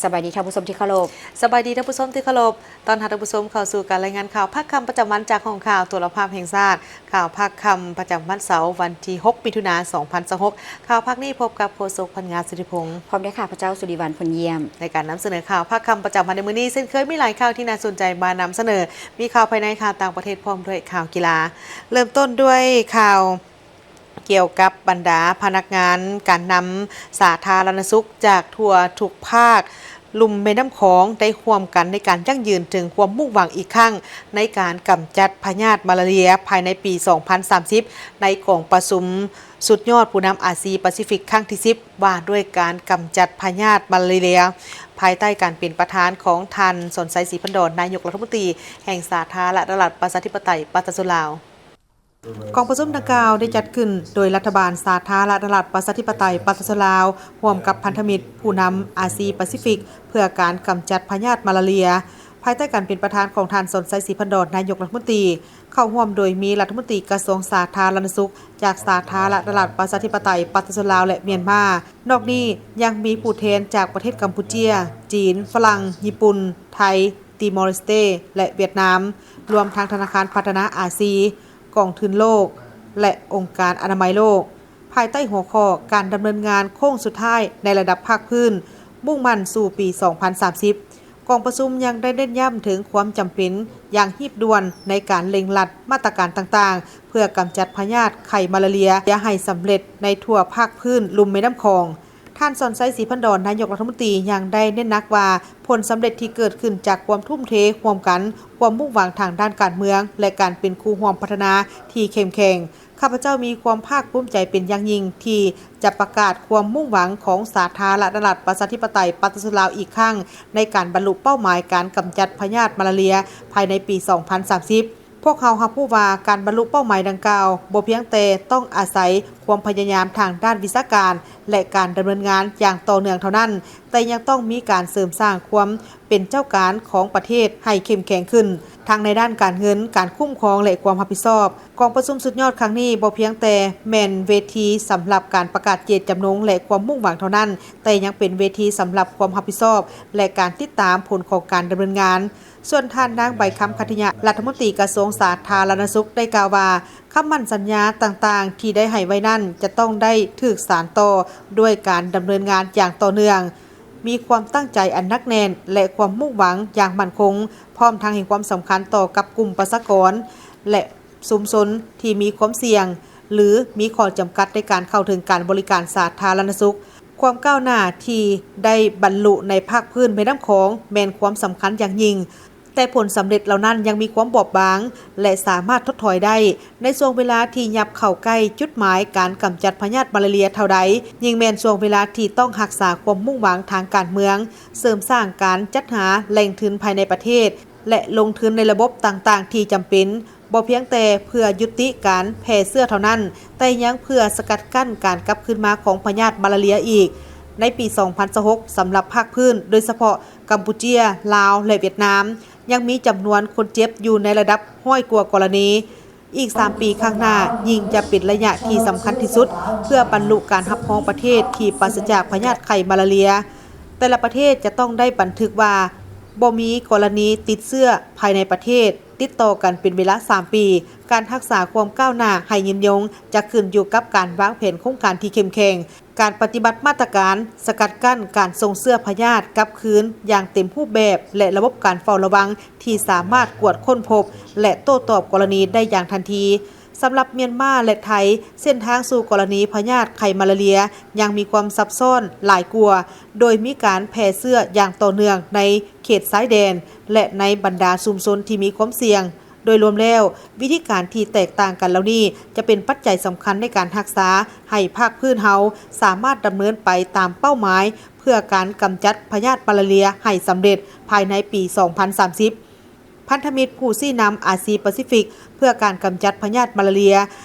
ສະບາຍດີທ່ານຜູ້ຊົມທີ່ເຄົາລົບ. ສະບາຍດີທ່ານຜູ້ຊົມທີ່ເຄົາລົບ. ຕ້ອນຮັບທ່ານຜູ້ຊົມເຂົ້າສູ່ການລາຍງານຂ່າວພາກຄ່ຳປະຈຳວັນຈາກຫ້ອງຂ່າວໂທລະພາບແຫ່ງຊາດ. ຂ່າວພາກຄ່ຳປະຈຳວັນເສົາ ວັນທີຫົກ ມິຖຸນາ ສອງພັນຊາວຫົກ. ຂ່າວພາກນີ້ພົບກັບໂຄສົກ ພັນງາ ສຸທິພົງ ພ້ອມດ້ວຍຂ້າພະເຈົ້າ ສຸລິວັນ ພົນຢ້ຽມ. ໃນການນຳສະເໜີຂ່າວພາກຄ່ຳປະຈຳວັນໃນມື້ນີ້ ເຊັ່ນເຄີຍມີຫຼາຍຂ່າວທີ່ໜ້າສົນໃຈມານຳສະເໜີ. ມີຂ່າວພາຍໃນ, ຂ່າວຕ່າງປະເທດ ພ້ອມດ້ວຍຂ່າວກິລາ. ເລີ່ມຕົ້ນດ້ວຍຂ່າວ ກ່ຽວກັບບັນດາພະນັກງານການນຳສາທາລະນະສຸກຈາກທົ່ວທຸກພາກລຸ່ມແມ່ນ້ຳຂອງ ໄດ້ຮ່ວມກັນໃນການຢັ້ງຢືນເຖິງຄວາມມຸ່ງຫວັງອີກຄັ້ງ ໃນການກຳຈັດພະຍາດມາລາເຣຍພາຍໃນປີສອງພັນສາມສິບ ໃນກອງປະຊຸມສຸດຍອດຜູ້ນຳອາຊີປາຊີຟິກຄັ້ງທີສິບ ວ່າດ້ວຍການກຳຈັດພະຍາດມາລາເຣຍ ພາຍໃຕ້ການເປັນປະທານຂອງທ່ານ ສອນໄຊ ສີພັນດອນ ນາຍົກລັດຖະມົນຕີແຫ່ງສາທາລະນະລັດ ປະຊາທິປະໄຕ ປະຊາຊົນລາວ. ກອງປະຊຸມດັ່ງກ່າວໄດ້ຈັດຂຶ້ນໂດຍລັດຖະບານສາທາລະນະລັດ ປະຊາທິປະໄຕ ປະຊາຊົນລາວ ຮ່ວມກັບພັນທະມິດຜູ້ນຳອາຊີປາຊີຟິກ ເພື່ອການກຳຈັດພະຍາດມາລາເຣຍ ພາຍໃຕ້ການເປັນປະທານຂອງທ່ານ ສອນໄຊ ສີພັນດອນ ນາຍົກລັດຖະມົນຕີ. ເຂົ້າຮ່ວມໂດຍມີລັດຖະມົນຕີກະຊວງສາທາລະນະສຸກຈາກສາທາລະນະລັດ ປະຊາທິປະໄຕ ປະຊາຊົນລາວ ແລະ ມຽນມາ. ນອກນີ້ຍັງມີຜູ້ແທນຈາກປະເທດກຳປູເຈຍ, ຈີນ, ຝຣັ່ງ, ຍີ່ປຸ່ນ, ໄທ, ຕີມໍເລສເຕ ແລະ ຫວຽດນາມ, ລວມທັງທະນາຄານພັດທະນາອາຊີ, ກອງທຶນໂລກ ແລະ ອົງການອະນາໄມໂລກ, ພາຍໃຕ້ຫົວຂໍ້ການດຳເນີນງານໂຄ້ງສຸດທ້າຍໃນລະດັບພາກພື້ນ, ມຸ່ງໝັ້ນສູ່ປີສອງພັນສາມສິບ. ກອງປະຊຸມຍັງໄດ້ເນັ້ນຢ້ຳເຖິງຄວາມຈຳເປັນຢ່າງຮີບດ່ວນໃນການເລັ່ງລັດມາດຕະການຕ່າງໆ ເພື່ອກຳຈັດພະຍາດໄຂ້ມາລາເຣຍໃຫ້ສຳເລັດໃນທົ່ວພາກພື້ນລຸ່ມແມ່ນ້ຳຂອງ. ທ່ານ ສອນໄຊ ສີພັນດອນ ນາຍົກລັດຖະມົນຕີ ຍັງໄດ້ເນັ້ນໜັກວ່າ ຜົນສຳເລັດທີ່ເກີດຂຶ້ນຈາກຄວາມທຸ່ມເທຮ່ວມກັນ, ຄວາມມຸ່ງຫວັງທາງດ້ານການເມືອງ ແລະ ການເປັນຄູ່ຮ່ວມພັດທະນາທີ່ເຂັ້ມແຂງ. ຂ້າພະເຈົ້າມີຄວາມພາກພູມໃຈເປັນຢ່າງຍິ່ງທີ່ຈະປະກາດຄວາມມຸ່ງຫວັງຂອງສາທາລະນະລັດ ປະຊາທິປະໄຕ ປະຊາຊົນລາວອີກຄັ້ງ ໃນການບັນລຸເປົ້າໝາຍການກຳຈັດພະຍາດມາລາເຣຍພາຍໃນປີສອງພັນສາມສິບ. ພວກເຮົາຮັບຮູ້ວ່າການບັນລຸເປົ້າໝາຍດັ່ງກ່າວ ບໍ່ພຽງແຕ່ຕ້ອງອາໄສຄວາມພະຍາຍາມທາງດ້ານວິຊາການ ແລະ ການດຳເນີນງານຢ່າງຕໍ່ເນື່ອງເທົ່ານັ້ນ, ແຕ່ຍັງຕ້ອງມີການເສີມສ້າງຄວາມເປັນເຈົ້າການຂອງປະເທດໃຫ້ເຂັ້ມແຂງຂຶ້ນ, ທັງໃນດ້ານການເງິນ, ການຄຸ້ມຄອງ ແລະ ຄວາມຮັບຜິດຊອບ. ກອງປະຊຸມສຸດຍອດຄັ້ງນີ້ບໍ່ພຽງແຕ່ແມ່ນເວທີສຳລັບການປະກາດເຈດຈຳນົງ ແລະ ຄວາມມຸ່ງຫວັງເທົ່ານັ້ນ, ແຕ່ຍັງເປັນເວທີສຳລັບຄວາມຮັບຜິດຊອບ ແລະ ການຕິດຕາມຜົນຂອງການດຳເນີນງານ. ສ່ວນທ່ານນາງ ໃບຄຳ ຂັດທິຍະ ລັດຖະມົນຕີກະຊວງສາທາລະນະສຸກ ໄດ້ກ່າວວ່າ ຄຳໝັ້ນສັນຍາຕ່າງໆທີ່ໄດ້ໃຫ້ໄວ້ນັ້ນ ຈະຕ້ອງໄດ້ຖືກສານຕໍ່ດ້ວຍການດຳເນີນງານຢ່າງຕໍ່ເນື່ອງ, ມີຄວາມຕັ້ງໃຈອັນໜັກແໜ້ນ ແລະ ຄວາມມຸ່ງຫວັງຢ່າງໝັ້ນຄົງ, ພ້ອມທັງໃຫ້ຄວາມສຳຄັນຕໍ່ກັບກຸ່ມປະຊາກອນ ແລະ ຊຸມຊົນທີ່ມີຄວາມສ່ຽງ ຫຼື ມີຂໍ້ຈຳກັດໃນການເຂົ້າເຖິງການບໍລິການສາທາລະນະສຸກ. ຄວາມກ້າວໜ້າທີ່ໄດ້ບັນລຸໃນພາກພື້ນແມ່ນ້ຳຂອງແມ່ນຄວາມສຳຄັນຢ່າງຍິ່ງ, ແຕ່ຜົນສຳເລັດເຫຼົ່ານັ້ນຍັງມີຄວາມບອບບາງ ແລະ ສາມາດທົດຖອຍໄດ້. ໃນຊ່ວງເວລາທີ່ຫຍັບເຂົ້າໃກ້ຈຸດໝາຍການກຳຈັດພະຍາດມາລາເຣຍເທົ່າໃດ, ຍິ່ງແມ່ນຊ່ວງເວລາທີ່ຕ້ອງຮັກສາຄວາມມຸ່ງຫວັງທາງການເມືອງ, ເສີມສ້າງການຈັດຫາແຫຼ່ງທຶນພາຍໃນປະເທດ ແລະ ລົງທຶນໃນລະບົບຕ່າງໆທີ່ຈຳເປັນ, ບໍ່ພຽງແຕ່ເພື່ອຢຸດຕິການແຜ່ເຊື້ອເທົ່ານັ້ນ, ແຕ່ຍັງເພື່ອສະກັດກັ້ນການກັບຄືນມາຂອງພະຍາດມາລາເຣຍອີກ. ໃນປີສອງພັນຊາວຫົກ ສຳລັບພາກພື້ນ, ໂດຍສະເພາະກຳປູເຈຍ, ລາວ ແລະ ຫວຽດນາມ, ຍັງມີຈຳນວນຄົນເຈັບຢູ່ໃນລະດັບຮ້ອຍກວ່າກໍລະນີ. ອີກສາມປີຂ້າງໜ້າ ຍິ່ງຈະເປັນໄລຍະທີ່ສຳຄັນທີ່ສຸດ ເພື່ອບັນລຸການຮັບຮອງປະເທດທີ່ປາສະຈາກພະຍາດໄຂ້ມາລາເຣຍ. ແຕ່ລະປະເທດຈະຕ້ອງໄດ້ບັນທຶກວ່າ ບໍ່ມີກໍລະນີຕິດເຊື້ອພາຍໃນປະເທດ ຕິດຕໍ່ກັນເປັນເວລາສາມປີ. ການຮັກສາຄວາມກ້າວໜ້າໃຫ້ຍືນຍົງ ຈະຂຶ້ນຢູ່ກັບການວາງແຜນໂຄງການທີ່ເຂັ້ມແຂງ, ການປະຕິບັດມາດຕະການສະກັດກັ້ນການສົ່ງເຊື້ອພະຍາດກັບຄືນຢ່າງເຕັມຮູບແບບ ແລະ ລະບົບການເຝົ້າລະວັງທີ່ສາມາດກວດຄົ້ນພົບ ແລະ ໂຕ້ຕອບກໍລະນີໄດ້ຢ່າງທັນທີ. ສຳລັບມຽນມາ ແລະ ໄທ, ເສັ້ນທາງສູ່ກໍລະນີພະຍາດໄຂ້ມາລາເຣຍຍັງມີຄວາມຊັບຊ້ອນຫຼາຍກວ່າ, ໂດຍມີການແຜ່ເຊື້ອຢ່າງຕໍ່ເນື່ອງໃນເຂດຊາຍແດນ ແລະ ໃນບັນດາຊຸມຊົນທີ່ມີຄວາມສ່ຽງ. ໂດຍລວມແລ້ວ, ວິທີການທີ່ແຕກຕ່າງກັນເຫຼົ່ານີ້ ຈະເປັນປັດໄຈສຳຄັນໃນການຮັກສາໃຫ້ພາກພື້ນເຮົາສາມາດດຳເນີນໄປຕາມເປົ້າໝາຍ ເພື່ອການກຳຈັດພະຍາດມາລາເຣຍໃຫ້ສຳເລັດພາຍໃນປີສອງພັນສາມສິບ. ພັນທະມິດຜູ້ຊີ້ນຳອາຊີປາຊີຟິກເພື່ອການກຳຈັດພະຍາດມາລາເຣຍ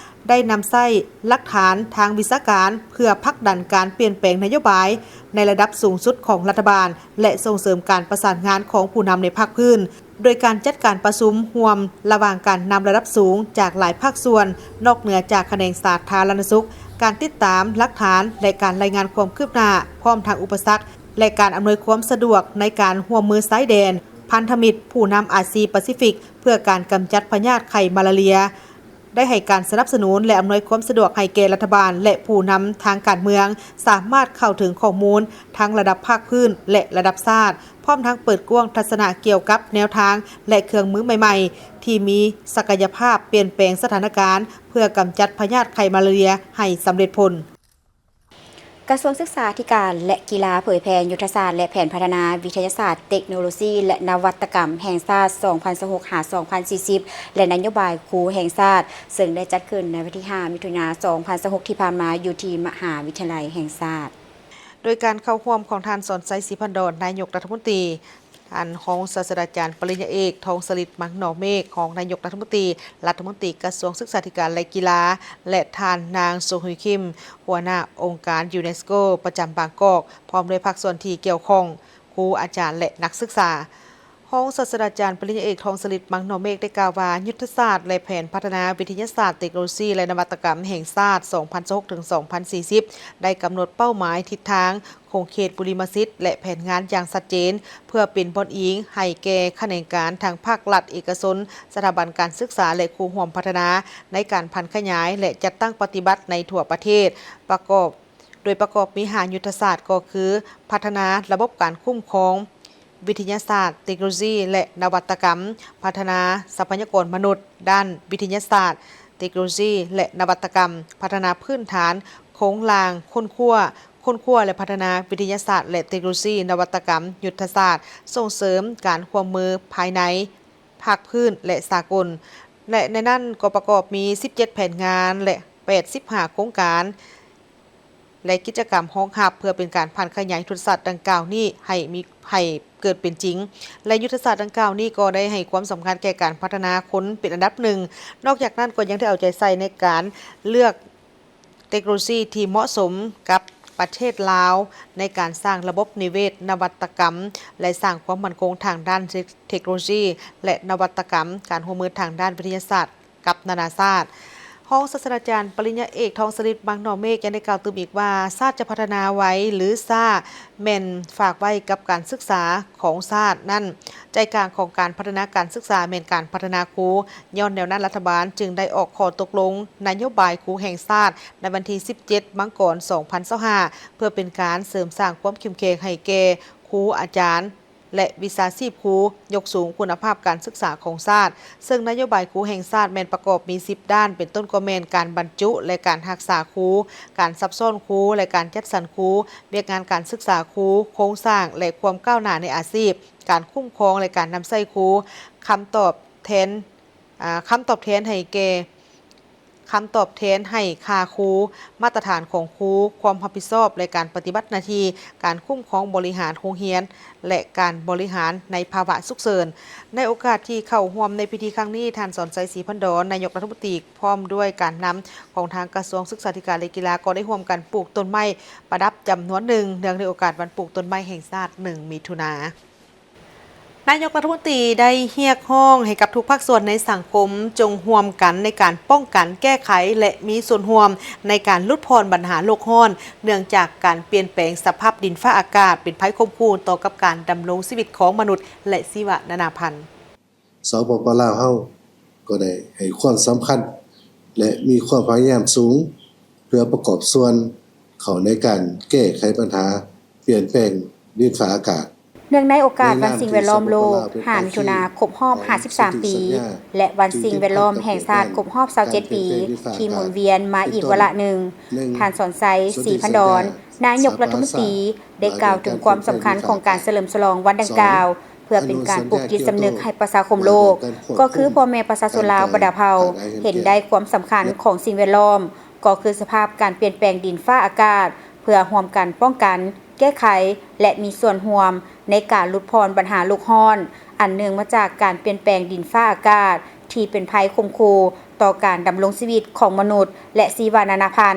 ໄດ້ນຳໃຊ້ຫຼັກຖານທາງວິຊາການ ເພື່ອຜັກດັນການປ່ຽນແປງນະໂຍບາຍໃນລະດັບສູງສຸດຂອງລັດຖະບານ ແລະ ສົ່ງເສີມການປະສານງານຂອງຜູ້ນຳໃນພາກພື້ນ, ໂດຍການຈັດການປະຊຸມຮ່ວມລະຫວ່າງການນຳລະດັບສູງຈາກຫຼາຍພາກສ່ວນ ນອກເໜືອຈາກຂະແໜງສາທາລະນະສຸກ, ການຕິດຕາມຫຼັກຖານ ແລະ ການລາຍງານຄວາມຄືບໜ້າ ພ້ອມທັງອຸປະສັກ ແລະ ການອຳນວຍຄວາມສະດວກໃນການຮ່ວມມືຊາຍແດນ, ພັນທະມິດຜູ້ນຳອາຊີປາຊີຟິກ ເພື່ອການກຳຈັດພະຍາດໄຂ້ມາລາເຣຍ ໄດ້ໃຫ້ການສະໜັບສະໜູນ ແລະ ອຳນວຍຄວາມສະດວກໃຫ້ແກ່ລັດຖະບານ ແລະ ຜູ້ນຳທາງການເມືອງ ສາມາດເຂົ້າເຖິງຂໍ້ມູນທັງລະດັບພາກພື້ນ ແລະ ລະດັບຊາດ, ພ້ອມທັງເປີດກວ້າງທັດສະນະກ່ຽວກັບແນວທາງ ແລະ ເຄື່ອງມືໃໝ່ໆ ທີ່ມີສັກກະຍະພາບປ່ຽນແປງສະຖານະການ ເພື່ອກຳຈັດພະຍາດໄຂ້ມາລາເຣຍໃຫ້ສຳເລັດຜົນ. ກະຊວງສຶກສາທິການ ແລະ ກິລາ ເຜີຍແຜ່ຍຸດທະສາດ ແລະ ແຜນພັດທະນາວິທະຍາສາດ, ເຕັກໂນໂລຊີ ແລະ ນະວັດຕະກຳແຫ່ງຊາດ ສອງພັນຊາວຫົກ ຫາ ສອງພັນສີ່ສິບ ແລະ ນະໂຍບາຍຄູແຫ່ງຊາດ, ເຊິ່ງໄດ້ຈັດຂຶ້ນໃນວັນທີຫ້າ ມິຖຸນາ ສອງພັນຊາວຫົກ ທີ່ຜ່ານມາ ຢູ່ທີ່ມະຫາວິທະຍາໄລແຫ່ງຊາດ. ໂດຍການເຂົ້າຮ່ວມຂອງທ່ານ ສອນໄຊ ສີພັນດອນ ນາຍົກລັດຖະມົນຕີ, ທ່ານຮອງສາດສະດາຈານປະລິນຍາເອກ ທອງສະລິດ ມັງໜໍເມກ ຮອງນາຍົກລັດຖະມົນຕີ, ລັດຖະມົນຕີກະຊວງສຶກສາທິການ ແລະ ກິລາ ແລະ ທ່ານນາງ ໂຊຮຸຍ ຄິມ ຫົວໜ້າອົງການຢູເນສໂກ ປະຈຳບາງກອກ ພ້ອມດ້ວຍພາກສ່ວນທີ່ກ່ຽວຂ້ອງ, ຄູ, ອາຈານ ແລະ ນັກສຶກສາ. ຮອງສາດສະດາຈານປະລິນຍາເອກ ທອງສະລິດ ມັງໜໍເມກ ໄດ້ກ່າວວ່າ ຍຸດທະສາດ ແລະ ແຜນພັດທະນາວິທະຍາສາດ, ເຕັກໂນໂລຊີ ແລະ ນະວັດຕະກຳແຫ່ງຊາດ ສອງພັນຊາວຫົກ ເຖິງ ສອງພັນສີ່ສິບ ໄດ້ກຳນົດເປົ້າໝາຍ, ທິດທາງ, ຂົງເຂດບຸລິມະສິດ ແລະ ແຜນງານຢ່າງຊັດເຈນ ເພື່ອເປັນບ່ອນອີງໃຫ້ແກ່ຂະແໜງການທັງພາກລັດ, ເອກະຊົນ, ສະຖາບັນການສຶກສາ ແລະ ຄູ່ຮ່ວມພັດທະນາ ໃນການຜັນຂະຫຍາຍ ແລະ ຈັດຕັ້ງປະຕິບັດໃນທົ່ວປະເທດ ປະກອບ ໂດຍປະກອບມີຫ້າຍຸດທະສາດ ກໍຄື ພັດທະນາລະບົບການຄຸ້ມຄອງ, ວິທະຍາສາດ, ເຕັກໂນໂລຊີ ແລະ ນະວັດຕະກຳ, ພັດທະນາຊັບພະຍາກອນມະນຸດດ້ານວິທະຍາສາດ, ເຕັກໂນໂລຊີ ແລະ ນະວັດຕະກຳ, ພັດທະນາພື້ນຖານໂຄງລ່າງຄົ້ນຄວ້າ, ຄົ້ນຄວ້າ ແລະ ພັດທະນາວິທະຍາສາດ ແລະ ເຕັກໂນໂລຊີ, ນະວັດຕະກຳ, ຍຸດທະສາດສົ່ງເສີມການຮ່ວມມືພາຍໃນ, ພາກພື້ນ ແລະ ສາກົນ ແລະ ໃນນັ້ນກໍປະກອບມີສິບເຈັດແຜນງານ ແລະ ແປດສິບຫ້າໂຄງການ ແລະ ກິດຈະກຳຮອງຮັບ ເພື່ອເປັນການຜັນຂະຫຍາຍຍຸດທະສາດດັ່ງກ່າວນີ້ໃຫ້ມີ ໃຫ້ເກີດເປັນຈິງ ແລະ ຍຸດທະສາດດັ່ງກ່າວນີ້ກໍໄດ້ໃຫ້ຄວາມສຳຄັນແກ່ການພັດທະນາຄົນເປັນອັນດັບໜຶ່ງ. ນອກຈາກນັ້ນກໍຍັງໄດ້ເອົາໃຈໃສ່ໃນການເລືອກ ເຕັກໂນໂລຊີທີ່ເໝາະສົມກັບປະເທດລາວ ໃນການສ້າງລະບົບນິເວດນະວັດຕະກຳ ແລະ ສ້າງຄວາມໝັ້ນຄົງທາງດ້ານເຕັກໂນໂລຊີ ແລະ ນະວັດຕະກຳ, ການຮ່ວມມືທາງດ້ານວິທະຍາສາດກັບນານາຊາດ. ຮອງສາດສະດາຈານປະລິນຍາເອກ ທອງສະລິດ ມັງໜໍເມກ ຍັງໄດ້ກ່າວຕື່ມອີກວ່າ ຊາດຈະພັດທະນາໄວ ຫຼື ຊ້າ ແມ່ນຝາກໄວ້ກັບການສຶກສາຂອງຊາດນັ້ນ. ໃຈກາງຂອງການພັດທະນາການສຶກສາແມ່ນການພັດທະນາຄູ. ຍ້ອນແນວນັ້ນ, ລັດຖະບານຈຶ່ງໄດ້ອອກຂໍ້ຕົກລົງນະໂຍບາຍຄູແຫ່ງຊາດ ໃນວັນທີສິບເຈັດ ມັງກອນ ສອງພັນຊາວຫ້າ ເພື່ອເປັນການເສີມສ້າງຄວາມເຂັ້ມແຂງໃຫ້ແກ່ຄູ, ອາຈານ ແລະ ວິຊາຊີບຄູ, ຍົກສູງຄຸນນະພາບການສຶກສາຂອງຊາດ, ເຊິ່ງນະໂຍບາຍຄູແຫ່ງຊາດແມ່ນປະກອບມີສິບດ້ານ, ເປັນຕົ້ນກໍແມ່ນການບັນຈຸ ແລະ ການຮັກສາຄູ, ການຊັບຊ້ອນຄູ ແລະ ການຈັດສັນຄູ, ວຽກງານການສຶກສາຄູ, ໂຄງສ້າງ ແລະ ຄວາມກ້າວໜ້າໃນອາຊີບ, ການຄຸ້ມຄອງ ແລະ ການນຳໃຊ້ຄູ, ຄຳຕອບແທນ, ອາ, ຄຳຕອບແທນໃຫ້ແກ່, ຄຳຕອບແທນໃຫ້ຄ່າຄູ, ມາດຕະຖານຂອງຄູ, ຄວາມຮັບຜິດຊອບ ແລະ ການປະຕິບັດໜ້າທີ່, ການຄຸ້ມຄອງບໍລິຫານໂຮງຮຽນ ແລະ ການບໍລິຫານໃນພາວະສຸກເສີນ. ໃນໂອກາດທີ່ເຂົ້າຮ່ວມໃນພິທີຄັ້ງນີ້, ທ່ານ ສອນໄຊ ສີພັນດອນ ນາຍົກລັດຖະມົນຕີ ພ້ອມດ້ວຍການນຳຂອງທາງກະຊວງສຶກສາທິການ ແລະ ກິລາ ກໍໄດ້ຮ່ວມກັນປູກຕົ້ນໄມ້ປະດັບຈຳນວນໜຶ່ງ ເນື່ອງໃນໂອກາດວັນປູກຕົ້ນໄມ້ແຫ່ງຊາດ ໜຶ່ງ ມິຖຸນາ. ນາຍົກລັດຖະມົນຕີໄດ້ຮຽກຮ້ອງໃຫ້ກັບທຸກພາກສ່ວນໃນສັງຄົມ ຈົ່ງຮ່ວມກັນໃນການປ້ອງກັນ, ແກ້ໄຂ ແລະ ມີສ່ວນຮ່ວມໃນການຫຼຸດຜ່ອນບັນຫາໂລກຮ້ອນ ເນື່ອງຈາກການປ່ຽນແປງສະພາບດິນຟ້າອາກາດ ເປັນໄພຂົ່ມຂູ່ຕໍ່ກັບການດຳລົງຊີວິດຂອງມະນຸດ ແລະ ຊີວະນານາພັນ. ສປປ ລາວເຮົາກໍໄດ້ໃຫ້ຄວາມສຳຄັນ ແລະ ມີຄວາມພະຍາຍາມສູງ ເພື່ອປະກອບສ່ວນເຂົ້າໃນການແກ້ໄຂບັນຫາປ່ຽນແປງດິນຟ້າອາກາດ. ເນື່ອງໃນໂອກາດວັນສິ່ງແວດລ້ອມໂລກ ຫ້າ ມິຖຸນາ ຄົບຮອບ ຫ້າສິບສາມ ປີ ແລະ ວັນສິ່ງແວດລ້ອມແຫ່ງຊາດ ຄົບຮອບ ຊາວເຈັດ ປີ ທີ່ໝູນວຽນມາອີກວາລະໜຶ່ງ, ທ່ານ ສອນໄຊ ສີພັນດອນ ນາຍົກລັດຖະມົນຕີ ໄດ້ກ່າວເຖິງຄວາມສຳຄັນຂອງການສະເຫຼີມສະຫຼອງວັນດັ່ງກ່າວ ເພື່ອເປັນການປູກຈິດສຳນຶກໃຫ້ປະຊາຄົມໂລກ, ກໍຄືພໍ່ແມ່ປະຊາຊົນລາວບັນດາເຜົ່າ ເຫັນໄດ້ຄວາມສຳຄັນຂອງສິ່ງແວດລ້ອມ, ກໍຄືສະພາບການປ່ຽນແປງດິນຟ້າອາກາດ, ເພື່ອຮ່ວມກັນປ້ອງກັນ, ແກ້ໄຂ ແລະ ມີສ່ວນຮ່ວມໃນການຫຼຸດຜ່ອນບັນຫາໂລກຮ້ອນ ອັນເນື່ອງມາຈາກການປ່ຽນແປງດິນຟ້າອາກາດ ທີ່ເປັນໄພຂົ່ມຂູ່ຕໍ່ການດຳລົງຊີວິດຂອງມະນຸດ ແລະ ຊີວະນານາພັນ.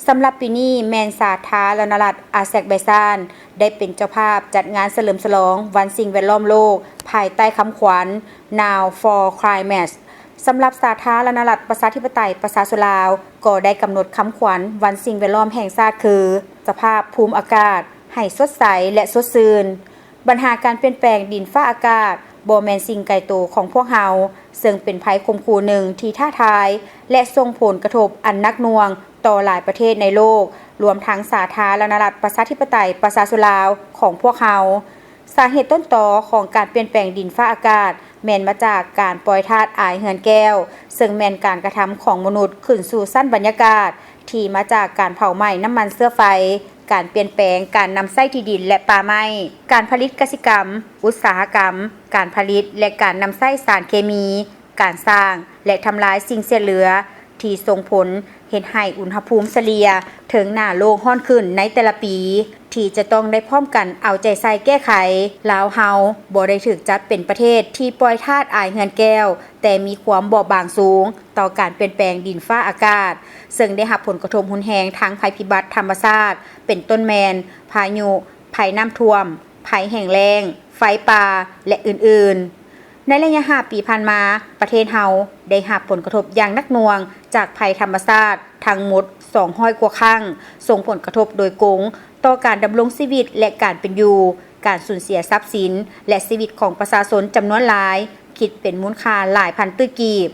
ສຳລັບປີນີ້ແມ່ນສາທາລະນະລັດອາແຊກໄບຊານ ໄດ້ເປັນເຈົ້າພາບຈັດງານສະເຫຼີມສະຫຼອງວັນສິ່ງແວດລ້ອມໂລກ ພາຍໃຕ້ຄຳຂວັນ Now for Climate. ສຳລັບສາທາລະນະລັດປະຊາທິປະໄຕປະຊາຊົນລາວ ກໍໄດ້ກຳນົດຄຳຂວັນວັນສິ່ງແວດລ້ອມແຫ່ງຊາດຄື ສະພາບພູມອາກາດ ໃຫ້ສົດໃສ ແລະ ສົດຊື່ນ. ບັນຫາການປ່ຽນແປງດິນຟ້າອາກາດບໍ່ແມ່ນສິ່ງໄກໂຕຂອງພວກເຮົາ, ເຊິ່ງເປັນໄພຂົ່ມຂູ່ໜຶ່ງທີ່ທ້າທາຍ ແລະ ສົ່ງຜົນກະທົບອັນໜັກໜ່ວງຕໍ່ຫຼາຍປະເທດໃນໂລກ, ລວມທັງສາທາລະນະລັດປະຊາທິປະໄຕປະຊາຊົນລາວຂອງພວກເຮົາ. ສາເຫດຕົ້ນຕໍຂອງການປ່ຽນແປງດິນຟ້າອາກາດ ແມ່ນມາຈາກການປ່ອຍທາດອາຍເຮືອນແກ້ວ, ເຊິ່ງແມ່ນການກະທຳຂອງມະນຸດຂຶ້ນສູ່ຊັ້ນບັນຍາກາດ ທີ່ມາຈາກການເຜົາໄໝ້ນ້ຳມັນເຊື້ອໄຟ, ການປ່ຽນແປງການນຳໃຊ້ທີ່ດິນ ແລະ ປ່າໄມ້, ການຜະລິດກະສິກຳ, ອຸດສາຫະກຳ, ການຜະລິດ ແລະ ການນຳໃຊ້ສານເຄມີ, ການສ້າງ ແລະ ທຳລາຍສິ່ງເສດເຫຼືອ ທີ່ສົ່ງຜົນເຮັດໃຫ້ອຸນຫະພູມສະເລ່ຍເທິງໜ້າໂລກຮ້ອນຂຶ້ນໃນແຕ່ລະປີ ທີ່ຈະຕ້ອງໄດ້ພ້ອມກັນເອົາໃຈໃສ່ແກ້ໄຂ. ລາວເຮົາບໍ່ໄດ້ຖືກຈັດເປັນປະເທດທີ່ປ່ອຍທາດອາຍເຮືອນແກ້ວ, ແຕ່ມີຄວາມບອບບາງສູງຕໍ່ການປ່ຽນແປງດິນຟ້າອາກາດ, ເຊິ່ງໄດ້ຮັບຜົນກະທົບຮຸນແຮງທາງໄພພິບັດທຳມະຊາດ, ເປັນຕົ້ນແມ່ນພາຍຸ, ໄພນ້ຳຖ້ວມ, ໄພແຫ້ງແລ້ງ, ໄຟປ່າ ແລະ ອື່ນໆ. ໃນໄລຍະຫ້າປີຜ່ານມາ, ປະເທດເຮົາໄດ້ຮັບຜົນກະທົບຢ່າງໜັກໜ່ວງຈາກໄພທຳມະຊາດທັງໝົດສອງຮ້ອຍກວ່າຄັ້ງ, ສົ່ງຜົນກະທົບໂດຍກົງຕໍ່ການດຳລົງຊີວິດ ແລະ ການເປັນຢູ່, ການສູນເສຍຊັບສິນ ແລະ ຊີວິດຂອງປະຊາຊົນຈຳນວນຫຼາຍ, ຄິດເປັນມູນຄ່າຫຼາຍພັນຕື້ກີບ.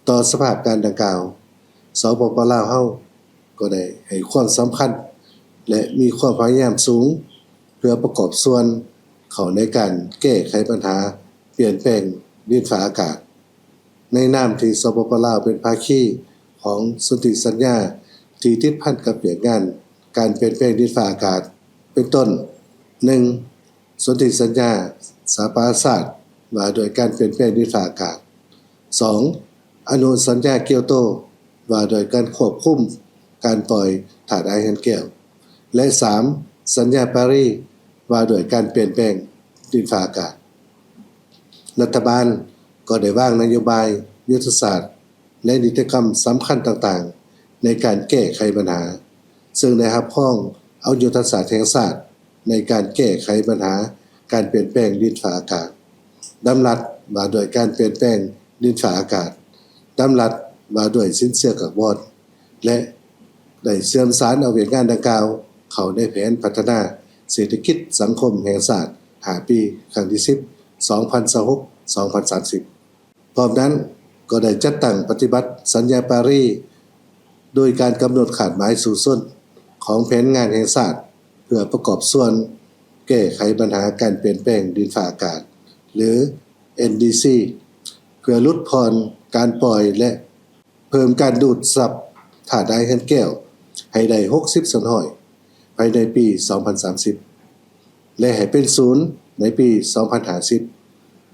ຕໍ່ສະພາບການດັ່ງກ່າວ, ສປປ ລາວເຮົາກໍໄດ້ໃຫ້ຄວາມສຳຄັນ ແລະ ມີຄວາມພະຍາຍາມສູງ ເພື່ອປະກອບສ່ວນເຂົ້າໃນການແກ້ໄຂບັນຫາປ່ຽນແປງດິນຟ້າອາກາດ. ໃນນາມທີ່ ສປປ ລາວ ເປັນພາຄີຂອງສົນທິສັນຍາທີ່ຕິດພັນກັບວຽກງານການປ່ຽນແປງດິນຟ້າອາກາດ ເປັນຕົ້ນ, ໜຶ່ງ ສົນທິສັນຍາສະຫະປະຊາຊາດວ່າດ້ວຍການປ່ຽນແປງດິນຟ້າອາກາດ, ສອງ ອະນຸສັນຍາກຽວໂຕວ່າດ້ວຍການຄວບຄຸມການປ່ອຍທາດອາຍເຮືອນແກ້ວ ແລະ ສາມ ສັນຍາປາຣີວ່າດ້ວຍການປ່ຽນແປງດິນຟ້າອາກາດ. ລັດຖະບານກໍໄດ້ວາງນະໂຍບາຍ, ຍຸດທະສາດ ແລະ ນິຕິກຳສຳຄັນຕ່າງໆໃນການແກ້ໄຂບັນຫາ, ເຊິ່ງໄດ້ຮັບຮອງເອົາຍຸດທະສາດແຫ່ງຊາດໃນການແກ້ໄຂບັນຫາການປ່ຽນແປງດິນຟ້າອາກາດ, ດຳລັດວ່າດ້ວຍການປ່ຽນແປງດິນຟ້າອາກາດ, ດຳລັດວ່າດ້ວຍສິນເຊື່ອກາບອນ ແລະ ໄດ້ເຊື່ອມສານເອົາວຽກງານດັ່ງກ່າວເຂົ້າໃນແຜນພັດທະນາເສດຖະກິດສັງຄົມແຫ່ງຊາດຫ້າປີ ຄັ້ງທີສິບ ສອງພັນຊາວຫົກ ສອງພັນສາມສິບ. ພ້ອມນັ້ນກໍໄດ້ຈັດຕັ້ງປະຕິບັດສັນຍາປາຣີ ໂດຍການກຳນົດຄາດໝາຍສູ້ຊົນຂອງແຜນງານແຫ່ງຊາດ ເພື່ອປະກອບສ່ວນແກ້ໄຂບັນຫາການປ່ຽນແປງດິນຟ້າອາກາດ ຫຼື ເອັນດີຊີ ເພື່ອຫຼຸດຜ່ອນການປ່ອຍ ແລະ ເພີ່ມການດູດຊັບທາດອາຍເຮືອນແກ້ວໃຫ້ໄດ້ຫົກສິບສ່ວນຮ້ອຍ ພາຍໃນປີສອງພັນສາມສິບ ແລະ ໃຫ້ເປັນສູນໃນປີສອງພັນຫ້າສິບ